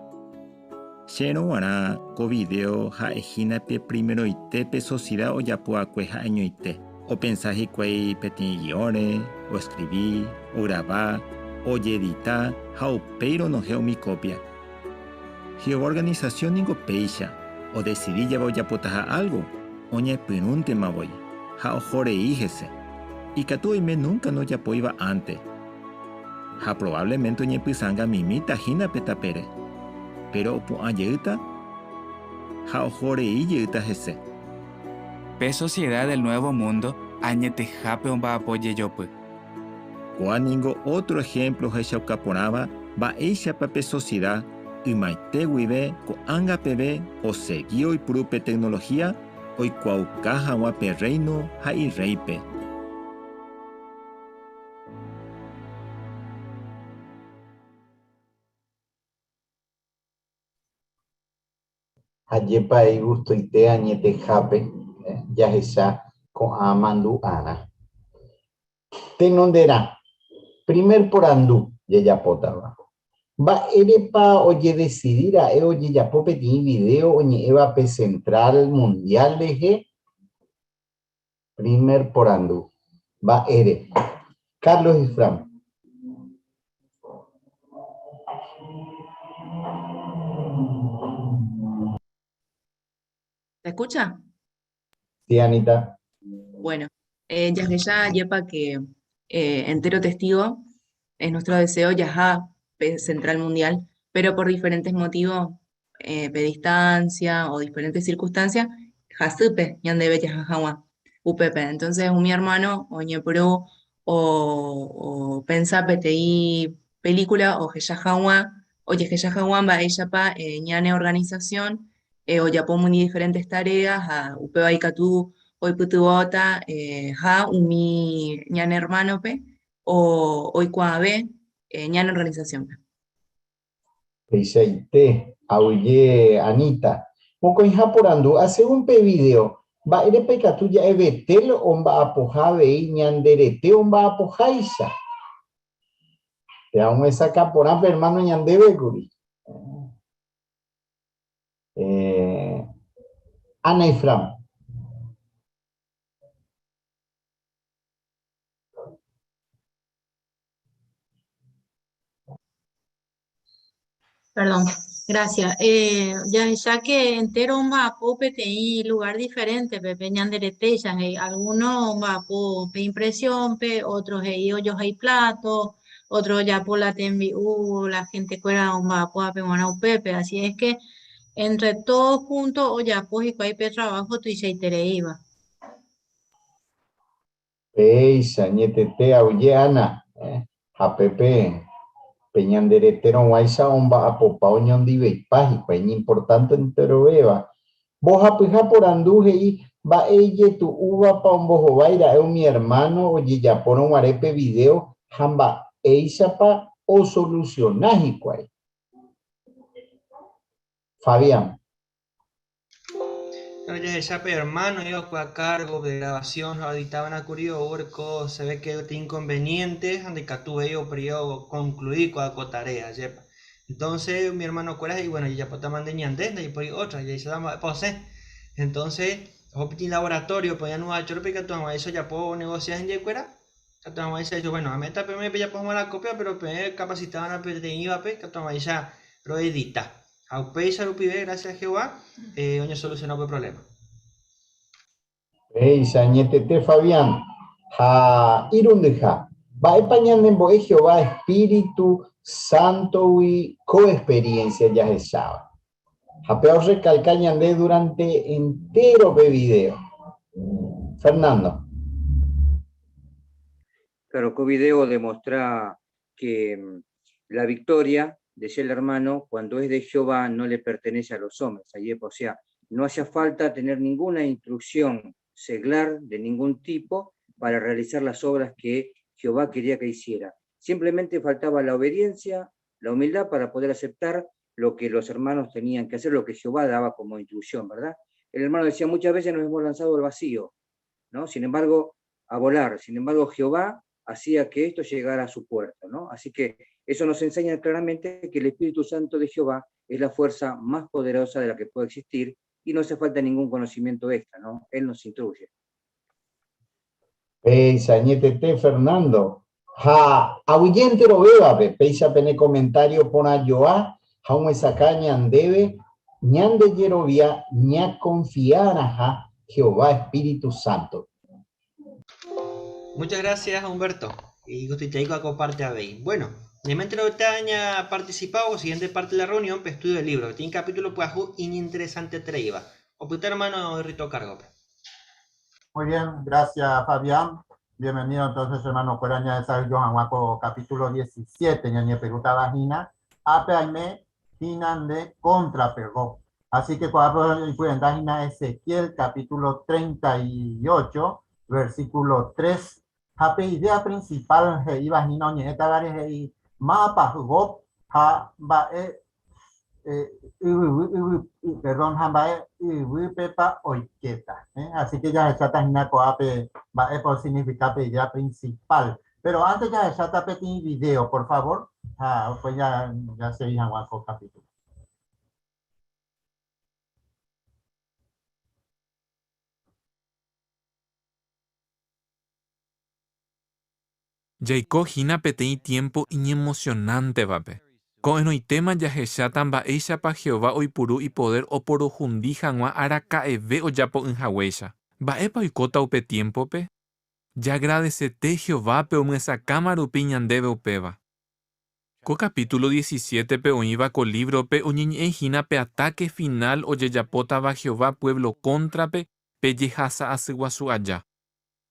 Chérõ g̃uarã ko vidéo ha'e hína pe primeroite pe sosida ojapo va'ekue ha'eñoite. Opensa hikuái peteĩ guiónre, oeskrivi, ograva, ojedita ha upéi ronohẽ umi kópia. Jehová organisasión ningo péicha, odesidi jave ojapotaha álgo, oñepyrũntema voi, ha oho rei hese. Ikatu oime núnka ndojapóiva ánte. Ha provávlemente oñepysãnga mimíta hína pe tapére. Péro opu'ã jeýta ha oho rei jeýta hese. Pe Sociedad del Nuevo Mundo añetehápe omba'apo jejopy. Kóa ningo ótro ehémplo ohechauka porãva mba'éichapa pe sosieda ymaite guive ko'ág̃a peve osegi oipuru pe teknolohía oikuaauka hag̃ua pe Rréino ha Irréipe. Ajépa igustoite añetehápe jahecha ko'ã mandu'arã. Tenonderã, primer porandu jajapótava, Mba'érepa ojedesidi ra'e ojejapo peteĩ vidéo oñe'ẽva pe Central Mundial rehe? Primer porandu, Mba'ére? Carlos Ifram. ¿Se escucha? Sí, Anita. Bueno, eh, ya yepa que eh, entero testigo es nuestro deseo yaja Central Mundial, pero por diferentes motivos, eh, pe distancia o diferentes circunstancias, hasýpe ñandéve jaha hag̃ua upépe. Entonces umi hermano oñepyrũ o, opensa peteĩ película ohecha hag̃ua, ojehecha hag̃ua mba'éichapa eh, ñane organización eh, ojapo umi diferentes tareas ha upéva ikatu oipytyvõta eh, ha umi ñane hermano-pe o, oikuaave eh, ñane organización-pe. Peichaite, aguyje Anita. Mokõiha porandu, asegún pe video, mba'érepa ikatu ja'e Betel omba'apoha avei ñande rete omba'apoháicha? Péva omyesakã porã pe hermano ñandéve kuri. Eh, Ana Ifram. Perdón, gracias. Eh, jahecha que entero omba'apo peteĩ lugar diferente-pe, pe ñande retéicha he'i, alguno omba'apo pe impresión-pe, otro he'i ojohai plato, otro ojapo la tembi'u, la gente-kuéra omba'apóvape g̃uarã upépe, así es que entre todos juntos ojapo hikuái pe trabajo tuichaitereíva. Péicha, añetete aguyje Ana, ha pépe pe ñande reterõguáicha omba'apopa oñondiveipa hikuái, iñimportánte enterovéva. Mbohapyha porandu he'i mba'e ijetu'úvapa ombohovái ra'e umi ermáno ojejapórõ guare pe vidéo ha mba'éichapa osolusiona hikuái. Fabián. Pero jahecha pe hermano iba a cargo de grabación ha oeditava'erã kuri oguereko se ve que oĩta inconveniente ha ndaikatuvéi oprei oconclui kóa ko tarea, ajépa. Entonces umi hermano-kuéra he'i bueno jajapótama nde ñande ndaipóri otra, jahecháta mba'épa osẽ. Entonces oho peteĩ laboratorio-pe oĩ anuacho-rupi ikatu hag̃uáicha ojapo onegosia hendivekuéra, ikatu hag̃uáicha he'i bueno ame'ẽta peẽme pejapo hag̃ua la copia pero peẽ capacitava'erã peteĩvape ikatu hag̃uáicha roedita. Ha upéicha rupive, gracias a Jehová, eh, oñesolusiona upe problema. Péicha añetete Fabián ha irundyha, mba'épa ñanembo'e Jehová espíritu sántogui ko experiencia jahecháva? Ha péva orrekalka ñande durante entéro pe video. Fernando. Claro, ko video odemostra que mm, la victoria, decía el hermano, cuando es de Jehová no le pertenece a los hombres. Ahí, o sea, No hacía falta tener ninguna instrucción seglar de ningún tipo para realizar las obras que Jehová quería que hiciera. Simplemente faltaba la obediencia, la humildad para poder aceptar lo que los hermanos tenían que hacer, lo que Jehová daba como instrucción, ¿verdad? El hermano decía, muchas veces nos hemos lanzado al vacío, ¿no? Sin embargo, a volar. Sin embargo, Jehová hacía que esto llegara a su puerto, ¿no? Así que eso nos enseña claramente que el Espíritu Santo de Jehová es la fuerza más poderosa de la que puede existir y no hace falta ningún conocimiento extra, ¿no? Él nos instruye. Péicha añetete Fernando. Ha aguyje enterovévape, péicha pene comentario porã joa ha omyesakã ñandéve ñande jerovia ñakonfiarãha Jehová espíritu sántope. Muchas gracias, Humberto. Y gustoiteiko ko parte avei. Bueno, ñaime enterovete ña participado siguiente parte de la reunión, pe estudio del libro. Peteĩ capítulo pyahu iñinteresantetereíva. Opyta hermano Rito cargo-pe. Muy bien, gracias Fabián. Bienvenido entonces hermano kuéra ñahesa'ỹijo hag̃ua ko capítulo 17 ñañepyrũtava hína ápe aime hína nde kóntrape Gog. Así que ko'ápe oipyenda hína Ezequiel capítulo 38 versículo 3 ha pe idea principal he'íva hína oñe'ẽtavare he'i mávapa Gog ha mba'e yvyvy yvy perdón ha mba'e yvýpepa oikéta. Así que jahecháta hína ko'ápe mba'épa osignifica pe idea principal. Pero antes jahecháta peteĩ video, por favor, ha upéi jasegi hag̃ua ko capítulo. Jaiko hína peteĩ tiémpo iñemosionántevape. Ko'ẽrõitéma jahecháta mba'éichapa Jehová oipuru ipodér oporohundi hag̃ua araka'eve ojapo'ỹ haguéicha. Mba'épa oikóta upe tiémpope? Jaagradesete Jehovápe omyesakãma rupi ñandéve upéva. Ko kapítulo diecisiétepe oĩva ko lívrope oñeñe'ẽ hína pe atáke finál ojejapótava Jehová puévlo kóntrape pe jehasa asy guasu aja.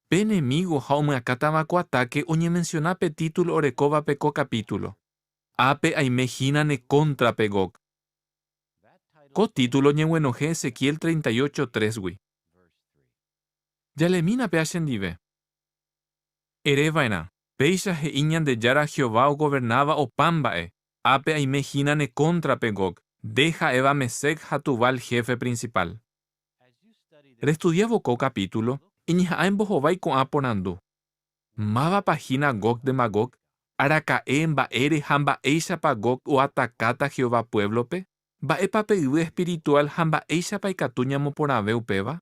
Pe enemígo ha omyakãtava ko atáke oñemensiona pe título orekóvape ko kapítulo, Ápe aime hína ne kóntrape, Gog. Ko título oñeguenohẽ Ezequiel 38, trésgui. Jalemína péa chendive. Ere va'erã, Péicha he'i Ñandejára Jehová ogovernáva opa mba'e, Ápe aime hína ne kóntrape, Gog, nde ha'éva Mesec ha Tubal héfe prinsipál. Restudiávo ko kapítulo, eñeha'ã embohovái ko'ã porandu, Mávapa hína Gog de Magog? Araka'e, mba'ére ha mba'éichapa Gog oatakáta Jehová puévlope? Mba'épa pe yvy espirituál ha mba'éichapa ikatu ñamoporãve upéva?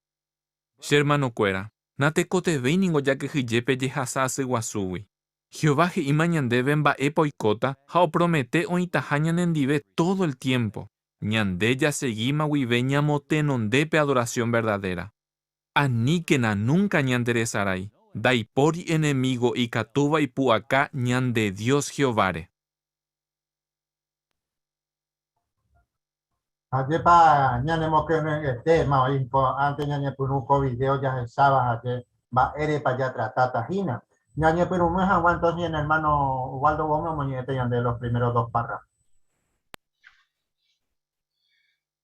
Che ermanokuéra, natekotevẽi ningo jakyhyje pe jehasa asy guasúgui. Jehová he'íma ñandéve mba'épa oikóta ha opromete oĩtaha ñanendive tódo el tiémpo. Ñande jasegíma guive ñamotenonde pe adorasión verdadéra. Aníkena núnka ñanderesarái, ndaipóri enemígo ikatúva ipu'aka ñande Dios Jehováre. Ajépa ñanemokyre'ỹetéma oĩ ko ánte ñañepyrũ ko vidéo jahecháva hague mba'érepa jatratáta hína. Ñañepyrũmi hag̃ua entonces ñane ermáno Ubaldo Gómez omoñe'ẽta ñande los primeros dos párrafos.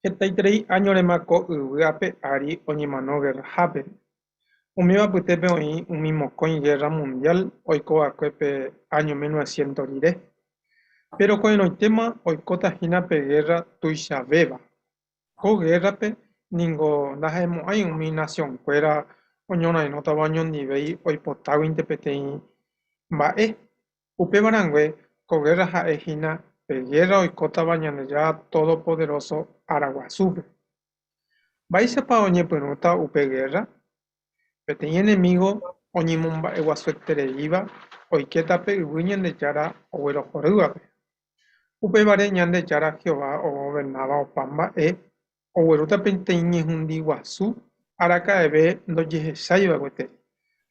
Hetaiterei áñorema ko yvy ape ári oñemano gerrahápe. Umíva apytépe oĩ umi mokõi gérra mundiál oiko va'ekue pe áño 1900 rire. Péro ko'ẽrõitéma oikóta hína pe gérra tuichavéva. Ko gérrape ningo ndaha'emo'ãi umi nasionkuéra oñorairõtava oñondivéi oipotáguinte peteĩ mba'e. Upéva rangue, ko gérra ha'e hína pe gérra oikótava Ñandejára Todopoderóso ára guasúpe. Mba'éichapa oñepyrũta upe gérra? Peteĩ enemígo oñemomba'eguasuetereíva oikéta pe yvy Ñandejára oguerohorývape. Upévare Ñandejára Jehová ogovernáva opa mba'e oguerúta peteĩ ñehundi guasu araka'eve ndojehecháiva gueteri,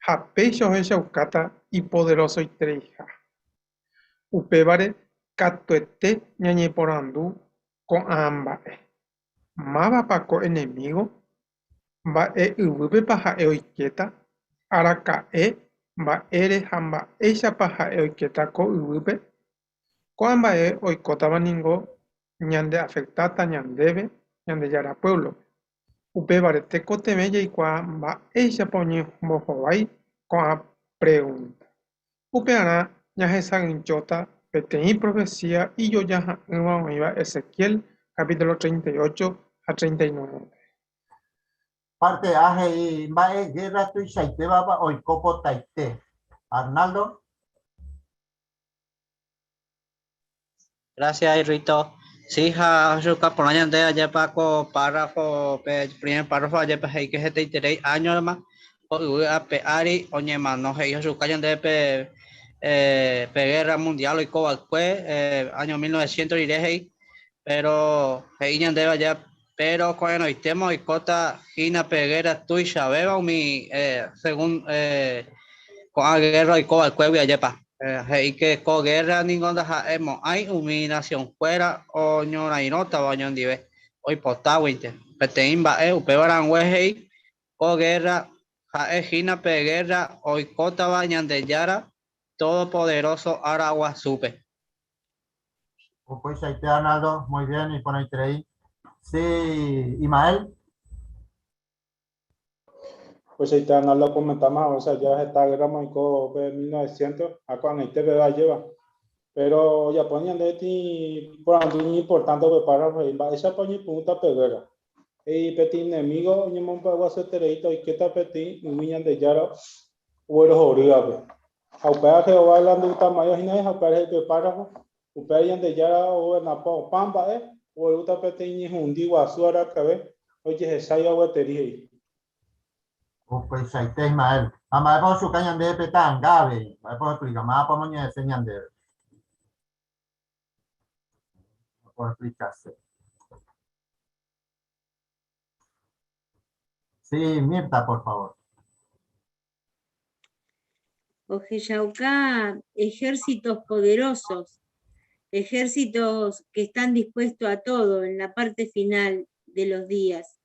ha péicha ohechaukáta ipoderosoitereiha. Upévare katuete ñañeporandu ko'ã mba'e, Mávapa ko enemígo? Mba'e yvýpepa ha'e oikéta? Araka'e, mba'ére ha mba'éichapa ha'e oikéta ko yvýpe? Ko'ã mba'e oikótava ningo ñandeafektáta ñandéve Ñandejára puévlope. Upévare tekotevẽ jaikuaa mba'éichapa oñembohovái ko'ã pregúnta. Upearã ñahesa'ỹijóta peteĩ profesía ijojaha'ỹva oĩva Ezequiel capítulo 38 ha 39-pe. Parte A he'i mba'e guerra tuichaitévapa oiko potaite. Arnaldo. Gracias, Rito. Sí, ha ohechuka porã ñande ajépa ko párrafo, pe primer párrafo ajépa he'i que hetaiterei áñorema ko yvy ape ári oñemano. He'i ohechuka ñande pe eh, pe guerra mundial oiko va'ekue eh, año 1900 rire he'i, pero he'i ñandéve aja pero ko'ẽrõitéma oikóta hína pe guerra tuichavéva umi eh, según eh, ko'ã guerra oiko va'ekuégui ajépa. Eh, he'i que ko guerra ningo ndaha'emo'ãi umi nación-kuéra oñorairõtava oñondive oipotáguinte peteĩ mba'e, upéva rangue he'i ko guerra ha'e hína pe guerra oikótava Ñandejára Todopoderoso ára guasúpe. Upeichaite Arnaldo, muy bien, iporãiterei. Sí, Imael. Upeichaite Arnaldo okomentáma haguéicha ya heta guerra-ma oiko pe 1900 ha ko'ag̃aite peve ajéva. Péro ojapo ñande tĩ porandu iñimportánte upe párrafo he'i mba'éichapa oñepyrũta pe guerra. He'i peteĩ enemigo oñemomba'eguasuetereíta oikéta peteĩ yvy Ñandejára oguerohorývape. Ha upéva Jehová la ndogustamo'ãi hína ha upévare he'i pe párrafo, upévare Ñandejára ogovernapa opa mba'e, oguerúta peteĩ ñehundi guasu araka'eve ojehecháiva gueteri, he'i. Upeichaite Ismael. Ha mba'épa ochuka ñandéve pe ta'anga avei? Mba'épa oexplika? Mávapa omoñe'ẽse ñandéve? Oexplikase. Sí, Mirta, por favor. Ohechauka ejércitos poderosos, ejércitos que están dispuestos a todo en la parte final de los días.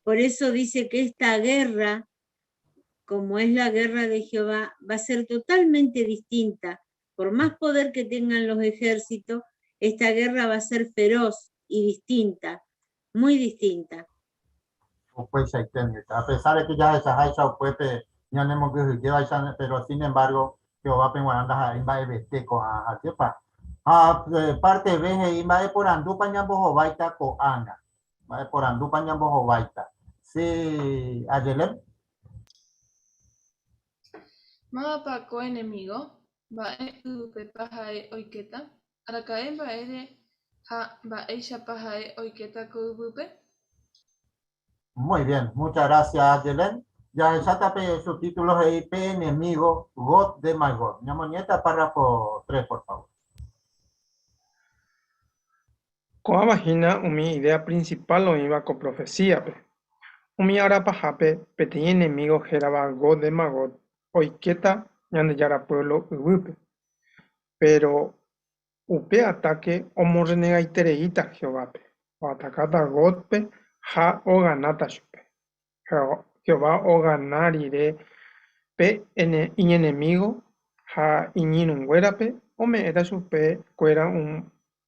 Por eso dice que esta guerra, como es la guerra de Jehová, va a ser totalmente distinta. Por más poder que tengan los ejércitos, esta guerra va a ser feroz y distinta, muy distinta. Upeichaite, Mirta. A pesar de que jahechaháicha upépe ñanemongyhyjévaicha, pero sin embargo, Jehovápe g̃uarã ndaha'éi mba'evete ko'ã ajépa. Ha parte B he'i mba'eporandúpa ñambohováita ko'ág̃a. Mba'eporandúpa ñambohováita. Sí, Ayelén. Mávapa ko enemigo? Mba'e yvýpepa ha'e oikéta? Araka'e mba'ére ha mba'éichapa ha'e oikéta ko yvýpe? Muy bien, muchas gracias, Ayelén. Jahecháta pe subtítulo he'i Pe enemigo, Gog de Magog. Ñamoñe'ẽta párrafo 3, por favor. Ko'ãva hína umi idea principal oĩva ko profecía-pe. Umi ára pahápe, peteĩ enemigo hérava Gog de Magog oikéta Ñandejára pueblo yvýpe. Péro upe atáke omorrenegaitereíta Jehovápe, oatakáta Gógpe ha oganáta chupe. Jehová ogana rire pe iñenemígo ha iñirũnguérape, ome'ẽta chupe kuéra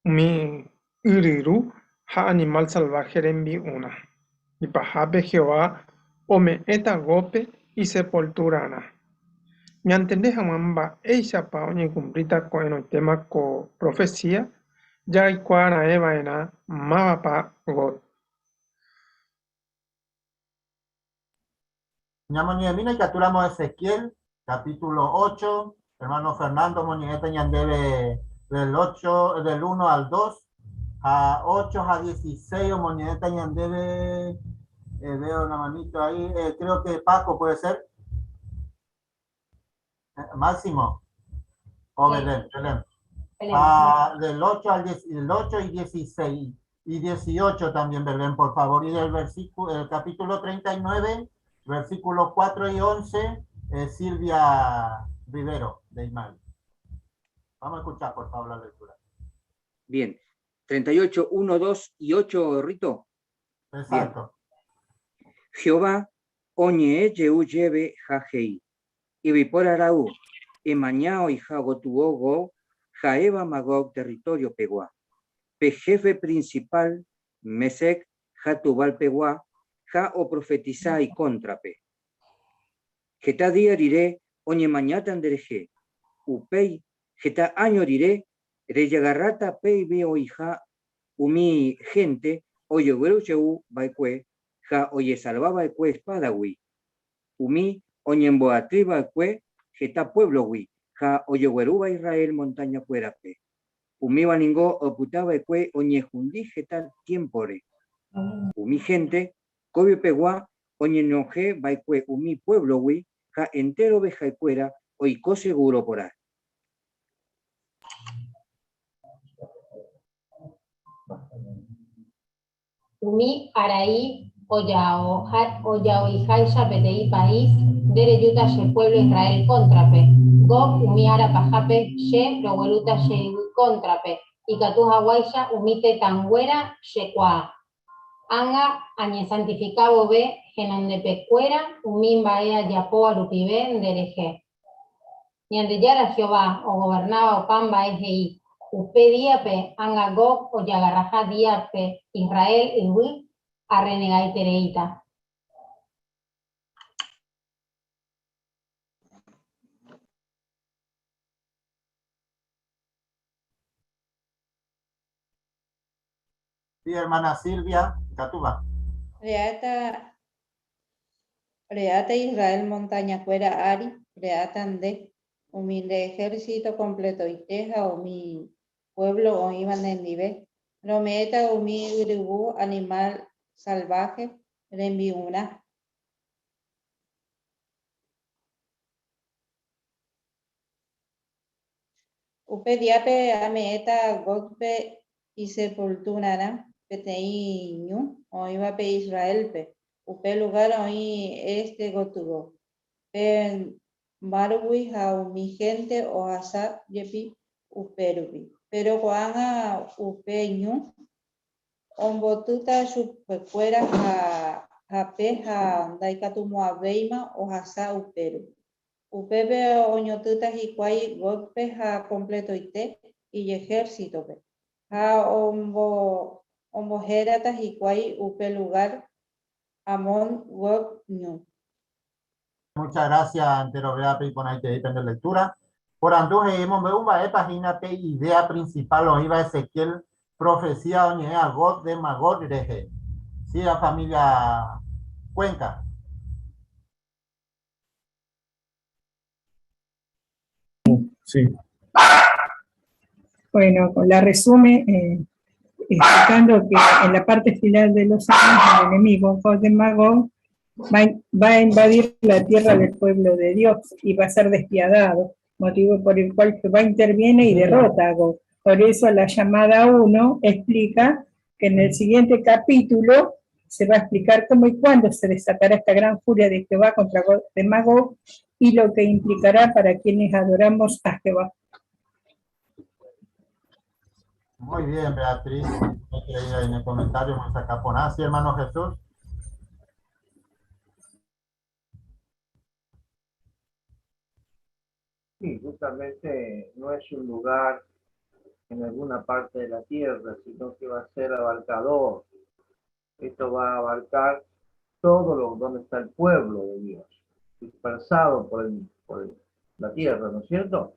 umi yryru ha animál salváhe rembi'urã. Ipahápe Jehová ome'ẽta Gógpe isepulturarã. Ñantende hag̃ua mba'éichapa oñekumplíta ko'ẽrõitéma ko profesía, jaikuaa raẽ va'erã mávapa Gog. Ñamoñe'ẽmína ikatúramo Ezequiel, capítulo 8, hermano Fernando omoñe'ẽta ñandéve del 8, del 1 al 2, ha 8 ha 16 omoñe'ẽta ñandéve, eh, veo una manito ahí, eh, creo que Paco puede ser. Eh, Máximo. O Belén, Belén. Ah, del 8 al 10, del 8 y 16 y 18 también, Belén, por favor. Y del versículo, el capítulo 39, versículo 4 y 11, eh, Silvia Rivero de Imal. Vamos a escuchar, por favor, la lectura. Bien. 38, 1, 2 y 8, Rito. Exacto. Bien. Jehová oñe'ẽ jey chéve ha he'i, Yvypóra ra'y, emaña oiha gotyo Gog ha'éva Magog territorio pegua, pe jefe principal Mesec ha Tubal pegua, ha oprofetisa ikóntrape. Heta día rire oñemañáta nderehe. Upéi, heta áño rire, rejagarráta pe yvy oĩha umi hénte ojegueru jey va'ekue ha ojesalva va'ekue espádagui, umi oñemboaty va'ekue heta puévlogui ha ojeguerúva Israel montañakuérape. Umíva ningo opyta va'ekue oñehundi heta tiémpore. Umi hénte Kóvio-pegua oñenohẽ va'ekue umi puévlogui ha enterove ha'ekuéra oiko segúro porã. Umi arai ojao'iháicha peteĩ país, nde rejúta che puévlo Israel kóntrape. Gog, umi ára pahápe che roguerúta che yvy kóntrape, ikatu haguáicha umi tetãnguéra chekuaa. Ág̃a añesantifika vove henondepekuéra umi mba'e ajapóva rupive nderehe. Ñandejára Jehová ogovernáva opa mba'e he'i, Upe díape ág̃a Gog ojagarraha díape Israel yvy arrenegaitereíta. Sí, hermana Silvia, Catuba. Re'áta, re'áta Israel montañakuéra ári, re'áta nde, umi nde ehérsito kompletoite ha umi puévlo oĩva nendive. Rome'ẽta umi yryvu animál salváhe rembi'urã. Upe díape ame'ẽta Gógpe isepulturarã peteĩ ñu oĩvape Israélpe, upe lugár oĩ éste gotyo pe márgui ha umi hénte ohasa jepi upérupi. Péro ko'ág̃a upe ñu ombotýta chupekuéra hape ha ndaikatumo'ãvéima ohasa upérupi. Upépe oñotỹta hikuái Gógpe ha kompletoite ijehérsitope, ha ombohérata hikuái upe lugár Hamon-Gog Ñu. Muchas gracias enterovévape iporãiterei pende lectura. Porandu he'i emombe'u mba'épa hína pe idea principal oĩva Ezequiel profecía oñe'ẽva Gog de Magog rehe. Sí, la familia Cuenca. Sí. Bueno, con la resume eh, explicando que en la parte final de los años el enemigo Gog de Magog va, va a invadir la tierra del pueblo de Dios y va a ser despiadado, motivo por el cual Jehová interviene y derrota a Gog. Por eso la llamada 1 explica que en el siguiente capítulo se va a explicar cómo y cuándo se desatará esta gran furia de Jehová contra Gog de Magog y lo que implicará para quienes adoramos a Jehová. Muy bien, Beatriz. En el comentario, Sí, hermano Jesús. Sí, justamente no es un lugar en alguna parte de la tierra, sino que va a ser abarcador. Esto va a abarcar todo lo donde está el pueblo de Dios, dispersado por, por la tierra, ¿no es cierto?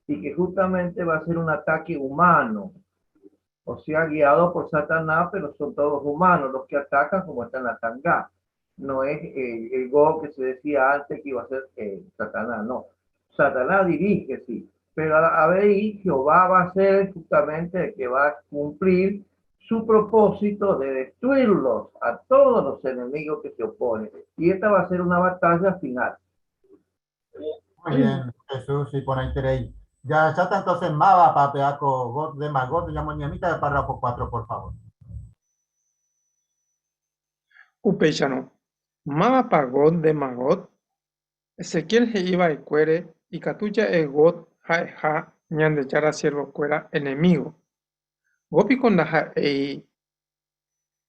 Y que justamente va a ser un ataque humano, o sea, guiado por Satanás, pero son todos humanos los que atacan, como está en la tangá. No es el, el Gog que se decía antes que iba a ser eh, Satanás, no. Satanás dirige, sí, pero a, ver, Jehová va a ser justamente el que va a cumplir su propósito de destruirlos a todos los enemigos que se oponen. Y esta va a ser una batalla final. Muy bien, Jesús, y por ahí Ya, ya está entonces Mava, papeaco, God de Magog, llamo ñemita de párrafo 4, por favor. Upéicharõ, mávapa Gog de Magog? Ezequiel he'i va'ekuére ikatu ja'e Gog ha'eha Ñandejára siervokuéra enemígo. Gog piko ndaha'éi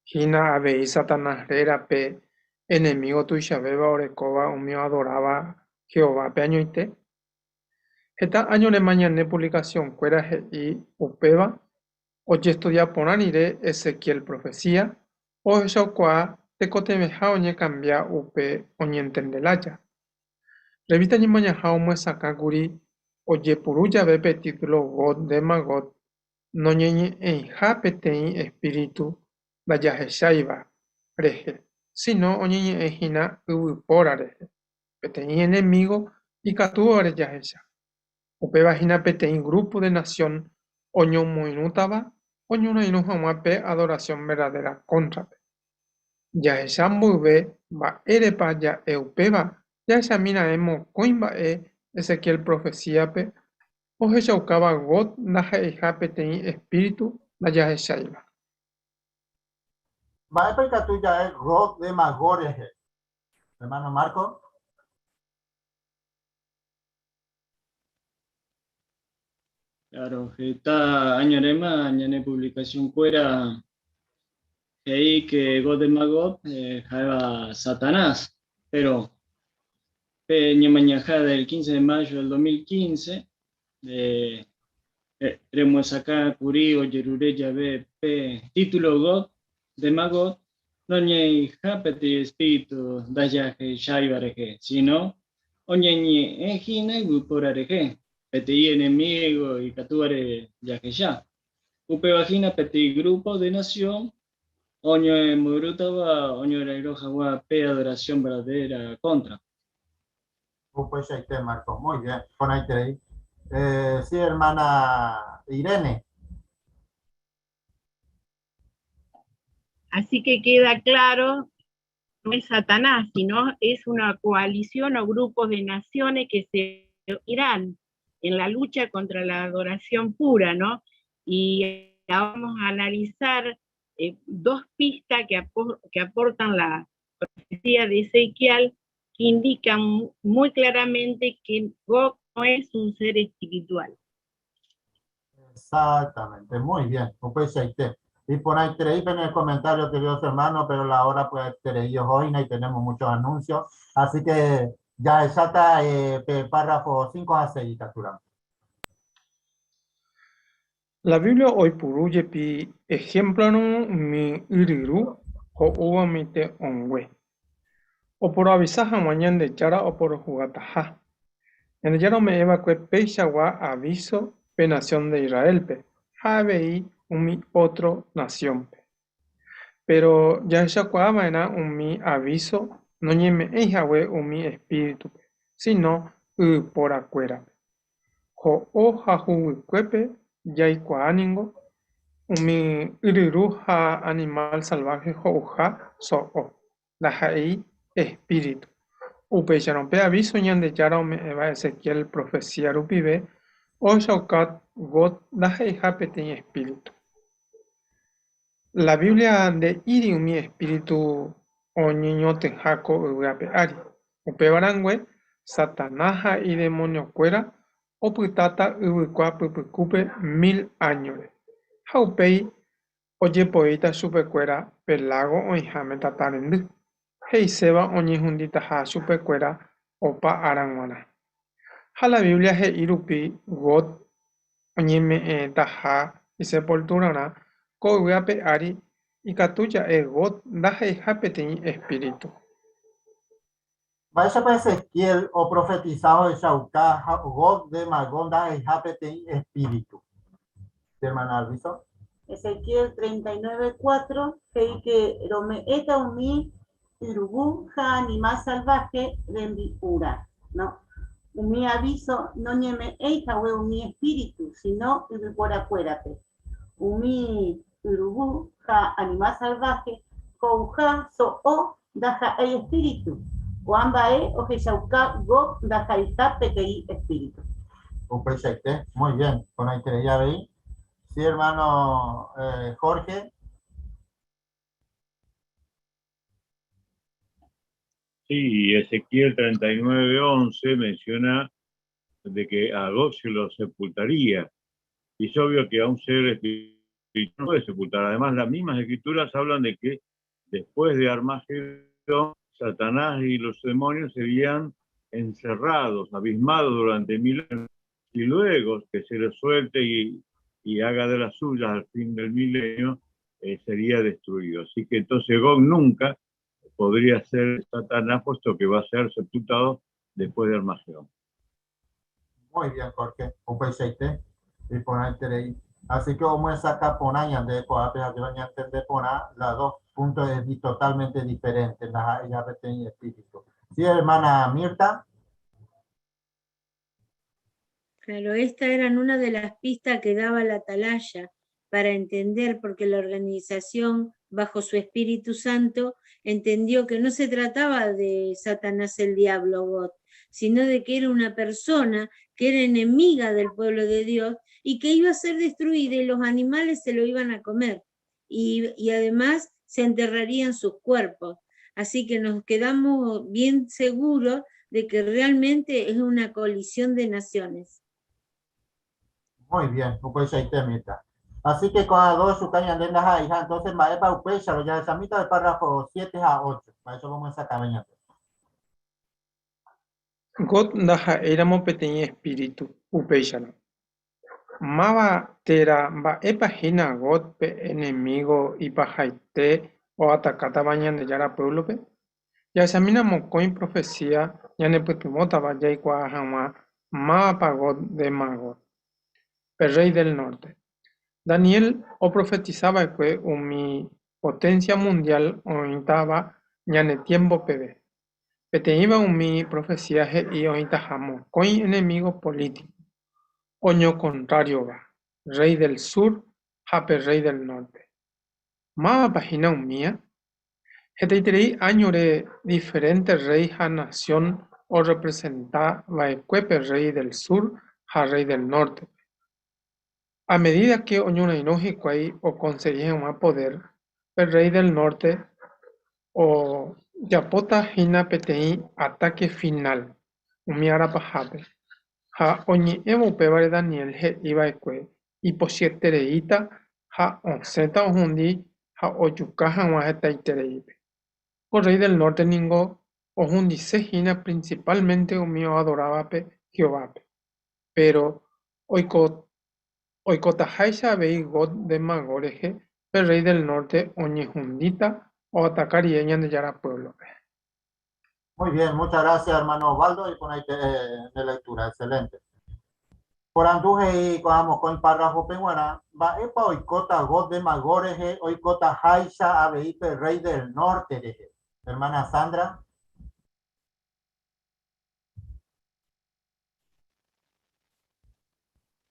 hína avei Satanás rérape enemígo tuichavéva orekóva umi oadoráva Jehovápe añoite? Heta áñorema ñane puvlikasionkuéra he'i upéva, ojestudia porã rire Ezequiel profesía, ohechaukuaa tekotevẽha oñekambia upe oñentende lája. Revista Ñemañaha omyesakãkuri ojepuru jave pe título Gog de Magog noñeñe'ẽiha peteĩ espíritu ndajahecháiva rehe, síno oñeñe'ẽ hína yvypóra rehe, peteĩ enemigo ikatúvare jahecha. Upéva hína peteĩ grupo de nasión oñomoirũtava oñorairõ hag̃ua pe adoración verdadera kóntrape. Jahecha mboyve mba'érepa ja'e upéva jahechami raẽ mokõi mba'e Ezequiel profecía-pe ohechaukáva Gog ndaha'eiha peteĩ espíritu ndajahecháiva. Mba'épa ikatu ja'e Gog de Magog rehe, hermano Marco? Claro, heta áñorema ñane publicación-kuéra he'i que Gog de Magog ha'éva Satanás, pero pe Ñemañaha del 15 de mayo del 2015 de remyesakã kuri ojerure jave pe título Gog de Magog noñe'ẽiha peteĩ espíritu ndajahecháiva rehe, sino oñeñe'ẽ hína yvypóra rehe, peteĩ enemigo ikatúvare jahecha. Upéva hína peteĩ grupo de nación oñomoirũtava oñorairõ hag̃ua pe adoración verdadera contra. Upeichaite, Marco. Muy bien. Porãiterei. Eh, sí, hermana Irene. Así que queda claro, no es Satanás, sino es una coalición o grupos de naciones que se unirán en la lucha contra la adoración pura, ¿no? Y ahora vamos a analizar eh, dos pistas que, que aportan la profecía de Ezequiel, que indican muy claramente que Gog no es un ser espiritual. Exactamente, muy bien. Upeichaite. Iporãiterei pene comentario, queridos hermanos, pero la hora pues terei ohoína y tenemos muchos anuncios. Así que jahecháta pe párrafo 5 ha 6 ikatúramo. La Biblia oipuru jepi ehémplorõ umi yryru ho'úva umi te'õngue. Oporoavisa hag̃ua Ñandejára oporohugataha. Ñandejára ome'ẽ va'ekue peichagua avíso pe nasión de Israélpe ha avei umi ótro nasiónpe. Péro jahechakuaa va'erã umi avíso noñeme'ẽi hague umi espíritupe, síno yvyporakuérape. Ho'o ha huguykuépe jaikuaa ningo umi yryru ha animál salváhe ho'uha so'o, ndaha'éi espíritu. Upéicharõ, pe avíso Ñandejára ome'ẽva Ezequiel profesía rupive ohechauka Gog ndaha'eiha peteĩ espíritu. La Biblia nde'íri umi espíritu oñeñotỹha ko yvy ape ári. Upéva rangue, Satanás ha idemoniokuéra opytáta yvykua pypykúpe mil áñore, ha upéi ojepoíta chupekuéra pe lágo oĩháme tata rendy, he'iséva oñehunditaha chupekuéra opa ára g̃uarã. Ha la Biblia he'i rupi Gog oñeme'ẽtaha isepulturarã ko yvy ape ári, ikatu ja'e Gog ndaha'eiha peteĩ espíritu. Mba'éichapa Ezequiel oprofetisa ohechauka Gog de Magog ndaha'eiha peteĩ espíritu? Hermana Alviso. Ezequiel 39, 4 he'i ke rome'ẽta umi yruvu ha anima salvaje rembi'urã. No. Umi aviso noñeme'ẽi hague umi espíritu, sino yvyporakuérape. Umi yruvu ha anima salvaje ho'uha so'o ndaha'éi espíritu. Ko'ã mba'e ohechauka Gog ndaha'eiha peteĩ espíritu. Upeichaite, muy bien, porãiterei avei. Sí, hermano Jorge. Sí, Ezequiel 39, 11 menciona de que a Gog se lo sepultaría. Y es obvio que a un ser espiritual no puede sepultar. Además, las mismas escrituras hablan de que después de Armagedón, Satanás y los demonios serían encerrados, abismados durante 1000 años, y luego que se los suelte y haga de las suyas al fin del milenio, sería destruido. Así que entonces Gog nunca podría ser Satanás, puesto que va a ser sepultado después de Armagedón. Muy bien, Jorge. Upeichaite, iporãiterei. Así que omyesakã porã ñande ko'ápe ha jeva ñantende porã las dos puntos de vista totalmente diferentes, ndaha'éiha peteĩ espíritu. Sí, hermana Mirta. Claro, esta eran una de las pistas que daba la atalaya para entender, porque la organización, bajo su Espíritu Santo, entendió que no se trataba de Satanás el diablo, God, sino de que era una persona que era enemiga del pueblo de Dios y que iba a ser destruida y los animales se lo iban a comer. Y además se enterrarían sus cuerpos. Así que nos quedamos bien seguros de que realmente es una colisión de naciones. Muy bien, upeichaite Mirta. Así que ko'ã dos chuka ñande ndaha'eiha, entonces mba'épa upéicharõ jahechamíta pe párrafo 7 ha 8. Mba'éichapa omyesakãve ñande. Gog ndaha'éiramo peteĩ espíritu, upéicharõ. Máva térã mba'épa hína Gog pe enemígo ipahaite oatakátava Ñandejára puévlope? Jahechamína mokõi profesía ñanepytyvõtava jaikuaa hag̃ua mávapa Gog de Magog, pe rréi del nórte. Daniel oprofetisa va'ekue umi poténsia mundiál oĩtava ñane tiémpo peve. Peteĩva umi profesía he'i oĩtaha mokõi enemígo polítiko oñokontráriova, rréi del sur ha pe rréi del nórte. Mávapa hína umía? Hetaiterei áñore diferénte rréi ha nasión orrepresenta va'ekue pe rréi del sur ha rréi del nórtepe. A medída ke oñorairõ hikuái okonsegi hag̃ua podér, pe rréi del nórte ojapóta hína peteĩ atáke finál umi ára pahápe. Ha oñe'ẽvo upévare Daniel he'i va'ekue ipochyetereíta ha osẽta ohundi ha ojuka hag̃ua hetaitereípe. Ko rréi del nórte ningo ohundise hína prinsipálmente umi oadorávape Jehovápe. Péro oikotaháicha avei Gog de Magog rehe, pe rréi del nórte oñehundíta oataka rire Ñandejára puévlope. Muy bien, muchas gracias hermano Osvaldo iporãite nde lectura, excelente. Porandu he'i ko'ã mokõi párrafope g̃uarã, mba'épa oikóta Gog de Magog rehe oikotaháicha avei pe rréi del nórte rehe? Hermana Sandra.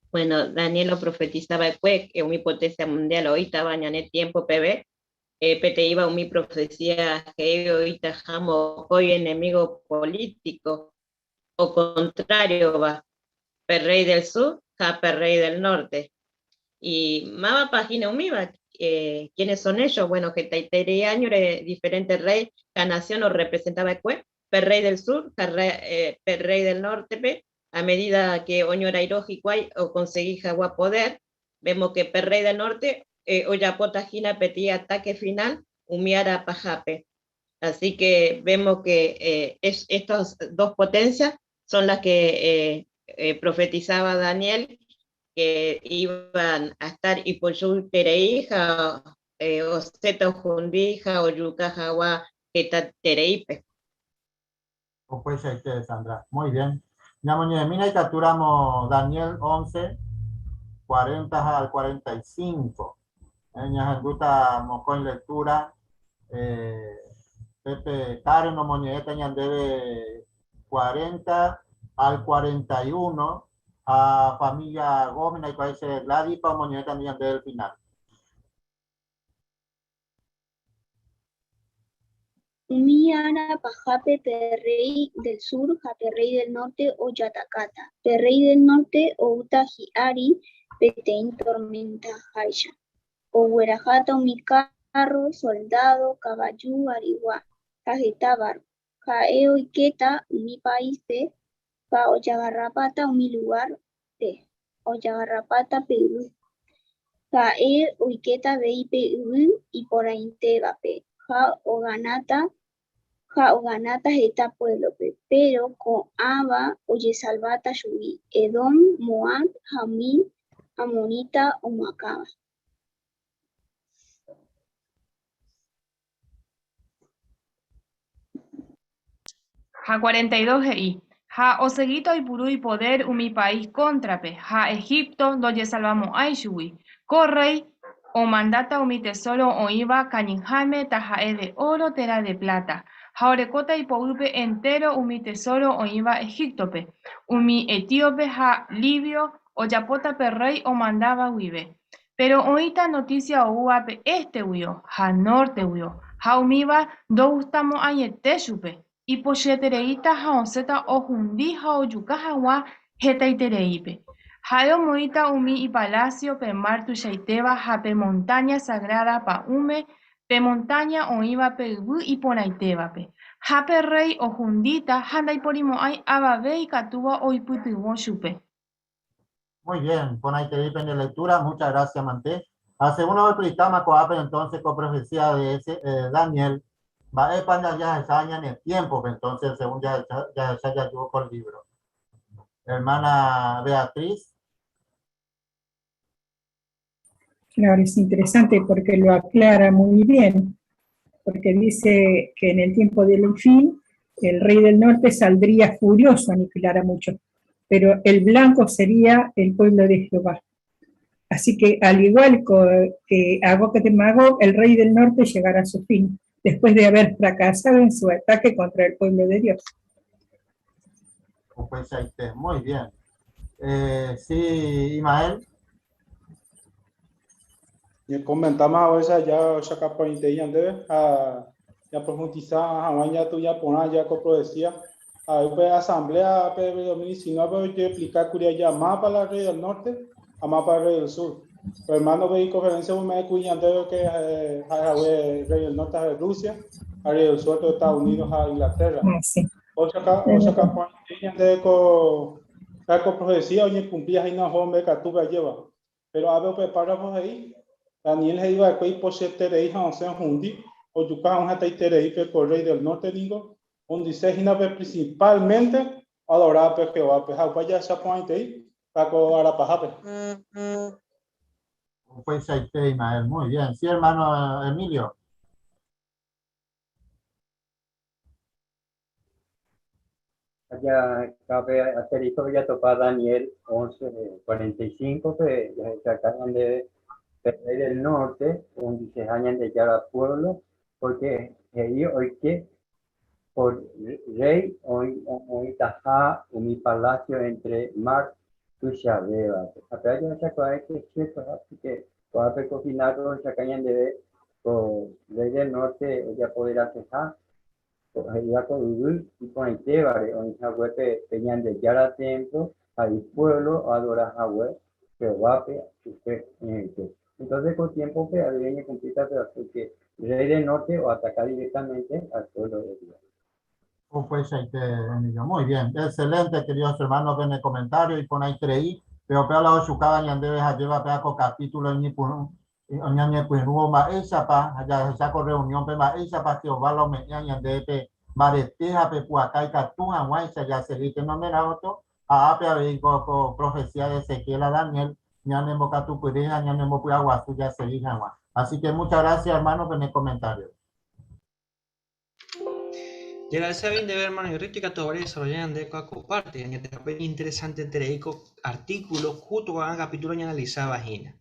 Bueno, Daniel oprofetisa va'ekue que umi potencia mundial oĩtava ñane tiempo peve, peteĩva umi profecía he'i oĩtaha mokõi enemigo político o contrariova, pe rey del sur ha pe rey del norte. Y mávapa hína umíva? ¿Quiénes son ellos? Bueno, hetaiterei áñore diferente rey ha nación orrepresenta va'ekue, pe rey del sur ha pe rey del norte-pe, a medida que oñorairõ hikuái okonsegi hag̃ua poder, vemos que pe rey del norte ojapóta hína peteĩ ataque final umi ára pahápe. Así que vemos que estas dos potencias son las que profetizaba Daniel que iban a estar ipochyterei ha osẽta ohundi ha ojuka hag̃ua hetaitereípe. Upeichaite, Sandra. Muy bien. Ñamoñe'ẽmína ikatúramo Daniel 11, 40 al 45. Ñahendúta mokõi lectura. Pepe Karen omoñe'ẽta ñandéve 40 al 41 ha familia Gómez ndaikuaái che Gladys-pa omoñe'ẽta ñandéve el final. Umi ára pahápe pe rréi del sur ha pe rréi del nórte ojatakáta. Pe rréi del nórte oúta hi'ári peteĩ tormentaháicha. Ogueraháta umi kárro, soldádo, kavaju arigua ha heta várko. Ha'e oikéta umi paíspe ha ojagarrapáta umi lugárpe, ojagarrapáta pe yvy. Ha'e oikéta avei pe yvy iporãitévape ha oganáta ha oganáta heta puévlope, péro ko'ãva ojesalváta chugui, Edom, Moab ha umi ammonita omoakãva. Ha 42 he'i, Ha osegíta oipuru ipodér umi país kóntrape, ha Egipto ndojesalvamo'ãi chugui. Ko rréi omandáta umi tesóro oĩva kañyháme taha'e de óro térã de pláta, ha orekóta ipoguýpe entéro umi tesóro oĩva Egíptope. Umi etíope ha libio ojapóta pe rréi omandáva guive. Péro oĩta notísia oúva pe ésteguio ha nórteguio, ha umíva ndogustamo'ãiete chupe. Ipochyetereíta ha osẽta ohundi ha ojuka hag̃ua hetaitereípe. Ha'e omoĩta umi ipalásio pe mar tuichaitéva ha pe montáña sagráda pa'ũme, pe montáña oĩva pe yvy iporãitévape. Ha pe rréi ohundíta ha ndaiporimo'ãi avave ikatúva oipytyvõ chupe. Muy bien, porãiterei pende lectura, muchas gracias mante. Ha según lo explicama ko'ápe entonces ko profecía de ese, eh, Daniel, mba'épa jahecha ñane tiempo-pe entonces según jahecha, jahecha jajúvo ko libro. Hermana Beatriz. Claro, es interesante porque lo aclara muy bien, porque dice que en el tiempo del fin el rey del norte saldría furioso a aniquilar a muchos, pero el blanco sería el pueblo de Jehová. Así que al igual que a Gog de Magog, el rey del norte llegará a su fin, después de haber fracasado en su ataque contra el pueblo de Dios. Upeichaite, muy bien. Eh, sí, Imael. Ñakomentáma haguéicha ja ochakapaitei ñandéve ha ñaprofundisa hag̃ua ñatuja porã ja ko profecía. Ha upe asamblea pe 2019 ojeexplika kuri aja mávapa la rey del norte ha mávapa el rey del sur. Pe hermano pe iconferencia ome'ẽ kuri ñandéve ke ha'e hague rey del norte ha'e Rusia ha rey del sur Estados Unidos ha Inglaterra. Ah, sí. Ochakapaitei ñandéve ko ko profecía oñekumpli hína oho mbeguekatúpe ajéva. Péro ápe upe párrafo he'i, Daniel he'i va'ekue ipochyeterei ha osẽ ohundi, ojuka hag̃ua hetaiterei pe ko rréi del nórte ningo, ondise hína pe prinsipálmente oadoráva pe Jehovápe, ha upéva jahecha porãitei pa ko ára pahápe. Upeichaite, Ismael, muy bien. Sí, hermano Emilio. Jahekápe asterisco jatopa Daniel 11:45 pe jahechaka ñandéve pe rey del norte ohundiseha Ñandejára pueblo porque he'i oike por rey oĩtaha umi palacio entre mar tuichavévape. Ha péva jahechakuaa que ciertoha porque ko'ápe ko final ohechaka ñandéve ko rey del norte ojapoderaseha He'íva ko yvy iporãitévare oĩ haguépe pe Ñandejára témplo ha ipuévlo oadora hague Jehovápe chupe ñoite. Entónse ko tiémpope avei oñekumplíta pe pórke rréi del nórte oataka diréktamente al puévlo de Dios. Upeichaite, Emilio. Muy bien. Excelente, queridos hermanos, pene comentario iporãiterei. Péro upéva la ochukáva ñandéve ha'éva péva ko capítulo iñepyrũ Oñañepyrũvo mba'éichapa ha jahecha ko rreuniónpe mba'éichapa Jehová la ome'ẽva ñandéve pe mbarete ha pe pu'aka ikatu hag̃uáicha jasegi tenonderã gotyo, ha ápe avei ko profesía de Ezequiel ha Daniel ñanembokatupyry ha ñanembopy'aguasu jasegi hag̃ua. Así que muchas gracias hermano pene comentario. Jagradece avei ndéve hermano Irrito ikatu haguére desarrolla ñande ko parte, añetehápe iñinteresanteterei ko artículo justo ko'ág̃a capítulo ñaanalizáva hína.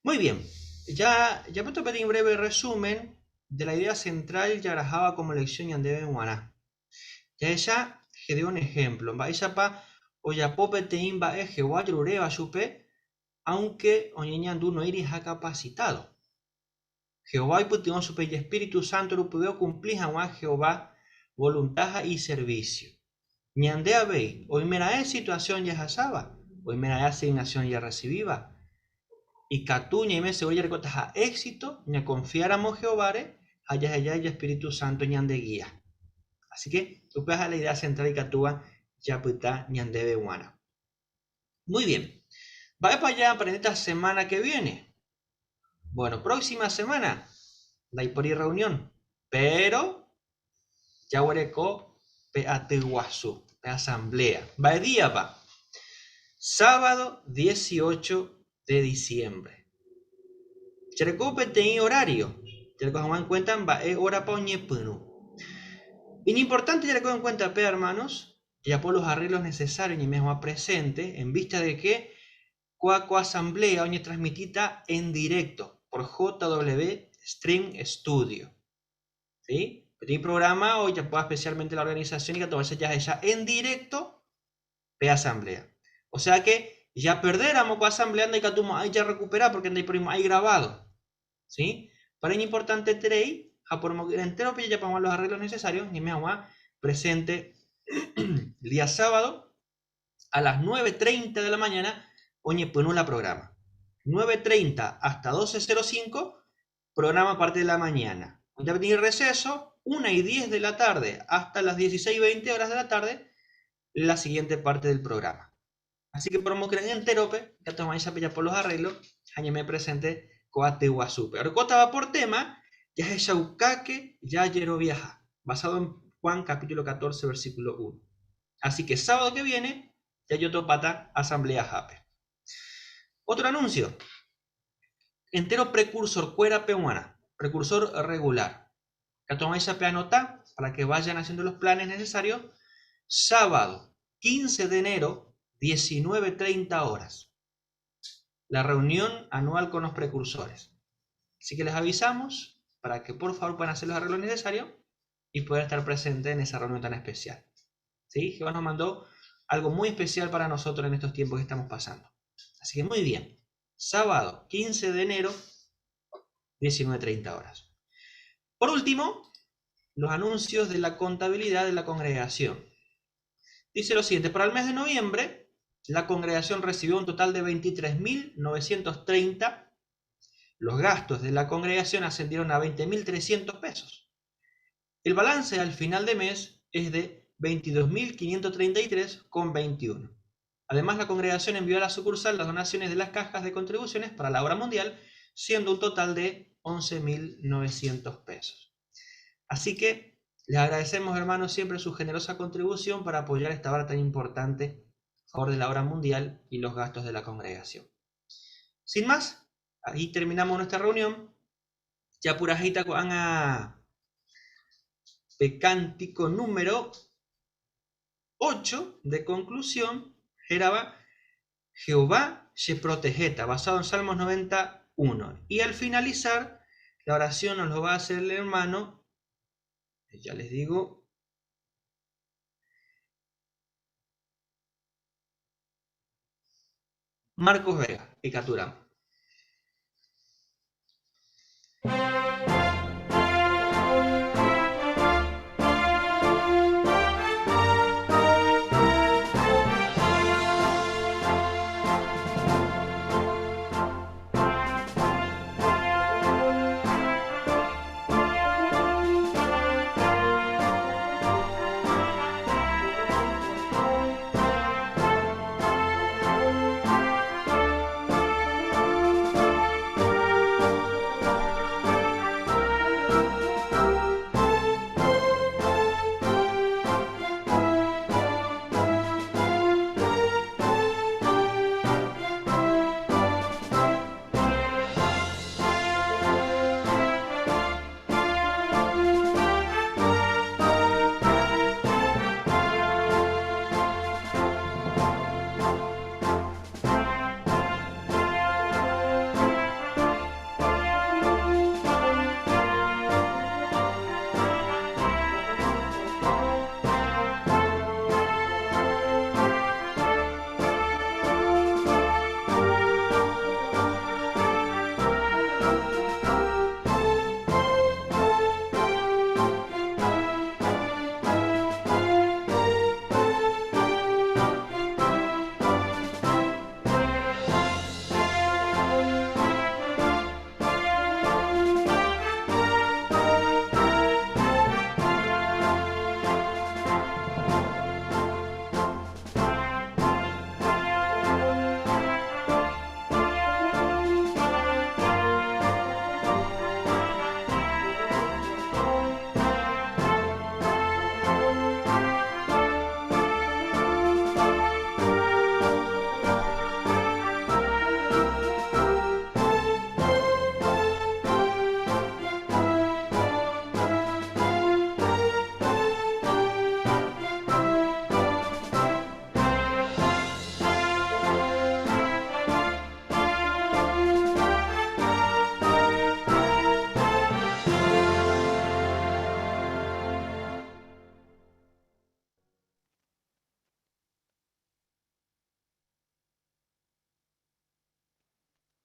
Muy bien, ya japyta peteĩ breve resumen de la idea central jaraháva como lección ñandéve g̃uarã. Jahecha Gedeón ejemplo, mba'éichapa ojapo peteĩ mba'e Jehová ojeruréva chupe aunque oñeñandu noĩriha capacitado. Jehová oipytyvõ chupe ijespíritu sánto rupive okumpli hag̃ua Jehová volunta ha iservísio. Ñande avei, oimeraẽ situasión jahasáva, oimeraẽ asignasión jarresivíva, ikatu ñaime segúro jarekotaha éxito ñakonfiáramo Jehováre ha jaheja ijespíritu sánto ñandegia. Así ke upéva ha'e la idea central ikatúva japyta ñandéve g̃uarã. Muy bien. Mba'épa jaaprendéta semana que viene? Bueno, próxima semana ndaipóri reunión, pero jaguereko pe aty guasu, pe asamblea. Mba'e díapa? Sábado 18 de diciembre. Jareko peteĩ horario, jareko hag̃ua en cuenta mba'e órapa oñepyrũ. Iñimportante jareko en cuenta pe hermanos, jajapo los arreglos necesarios ñaime hag̃ua presente en vista de que kóa ko asamblea oñetransmitíta en directo por JW Stream Studio. ¿Sí? Peteĩ programa ojapóva especialmente la organización ikatu hag̃uáicha jahecha en directo pe asamblea. O sea que japerdéramo ko asamblea ndaikatumo'ãi jarrekupera porque ndaiporimo'ãi grabado. ¿Sí? Para iñimportanteterei ha por entérope jajapo hag̃ua los arreglos necesarios ñaime hag̃ua presente el día sábado a las 9:30 de la mañana oñepyrũ la programa. 9:30 hasta 12:05 programa parte de la mañana. Oĩta peteĩ receso, 1:10 de la tarde hasta las 16:20 horas de la tarde, la siguiente parte del programa. Así que promokyre'ỹ entérope, ikatu hag̃uáicha pejapo los arreglos ha ñaime presente ko aty guasúpe. Orekótava por tema, Jahechaukáke jajeroviaha, basado en Juan capítulo 14 versículo 1. Así que sábado que viene, jajotopáta asambleahápe. Otro anuncio. Entero precursor-kuérape g̃uarã, precursor regular. Ikatu hag̃uáicha peanota para que vayan haciendo los planes necesarios. Sábado 15 de enero, 19:30 horas. La reunión anual con los precursores. Así que les avisamos para que por favor puedan hacer los arreglos necesarios y puedan estar presentes en esa reunión tan especial. ¿Sí? Jehová nos mandó algo muy especial para nosotros en estos tiempos que estamos pasando. Así que muy bien. Sábado 15 de enero, 19:30 horas. Por último, los anuncios de la contabilidad de la congregación. Dice lo siguiente, para el mes de noviembre, la congregación recibió un total de 23.930. Los gastos de la congregación ascendieron a 20.300 pesos. El balance al final de mes es de 22.533,21. Además, la congregación envió a la sucursal las donaciones de las cajas de contribuciones para la obra mundial, siendo un total de 11.900 pesos. Así que les agradecemos, hermanos, siempre su generosa contribución para apoyar esta obra tan importante a favor de la obra mundial y los gastos de la congregación. Sin más, ahí terminamos nuestra reunión. Ya purahéita ko'ág̃a pe cántico número 8 de conclusión, hérava Jehová cheprotehéta, basado en Salmos 91. Y al finalizar, la oración nos lo va a hacer el hermano, ya les digo, Marcos Vega, Ikaturamo.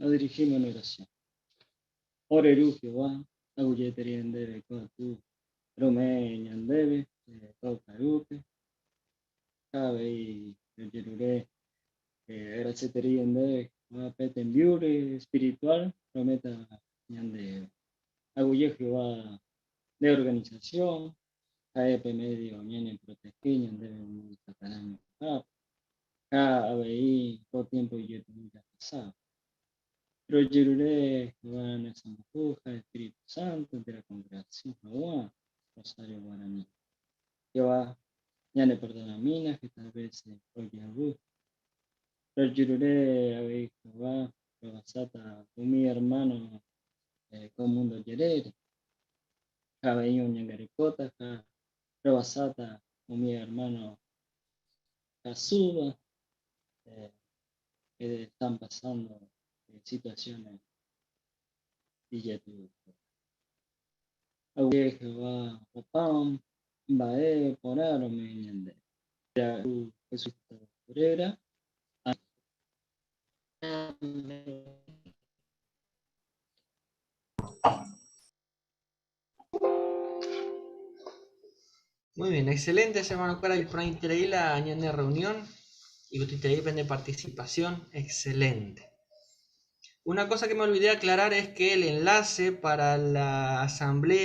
Nos dirigimos en oración. Ore Ru Jehová, aguyjeterei ndéve ko aty rome'ẽ ñandéve ko ka'arúpe, ha avei rojerure agradecerei ndéve Jehová pe tembiúre espiritual rome'ẽta ñandéve. Aguyje Jehová nde organización, ha'e pe medio ñaneprotehe ñandéve umi Satanás ñuhãpe, ha avei ko tiempo ijetu'u jahasáva. Rojerure Jehová ne sãmbyhy ha Espíritu Santo térã congregación haguã Rosario Guarani. Jehová ñaneperdonamína heta vése ojavy. Rojerure avei Jehová rohasáta umi hermano ko mundo jerére. Ha avei oñangarekóta ha rohasáta umi hermano hasýva que están pasando situaciones ijetu'úva. Aguyje Jehová opa mba'e porã rome'ẽ ñande. Jesucristo réra. Amén. Muy bien, excelente, hermano Cuera, y por ahí la de reunión y de participación, excelente. Una cosa que me olvidé aclarar es que el enlace para la asamblea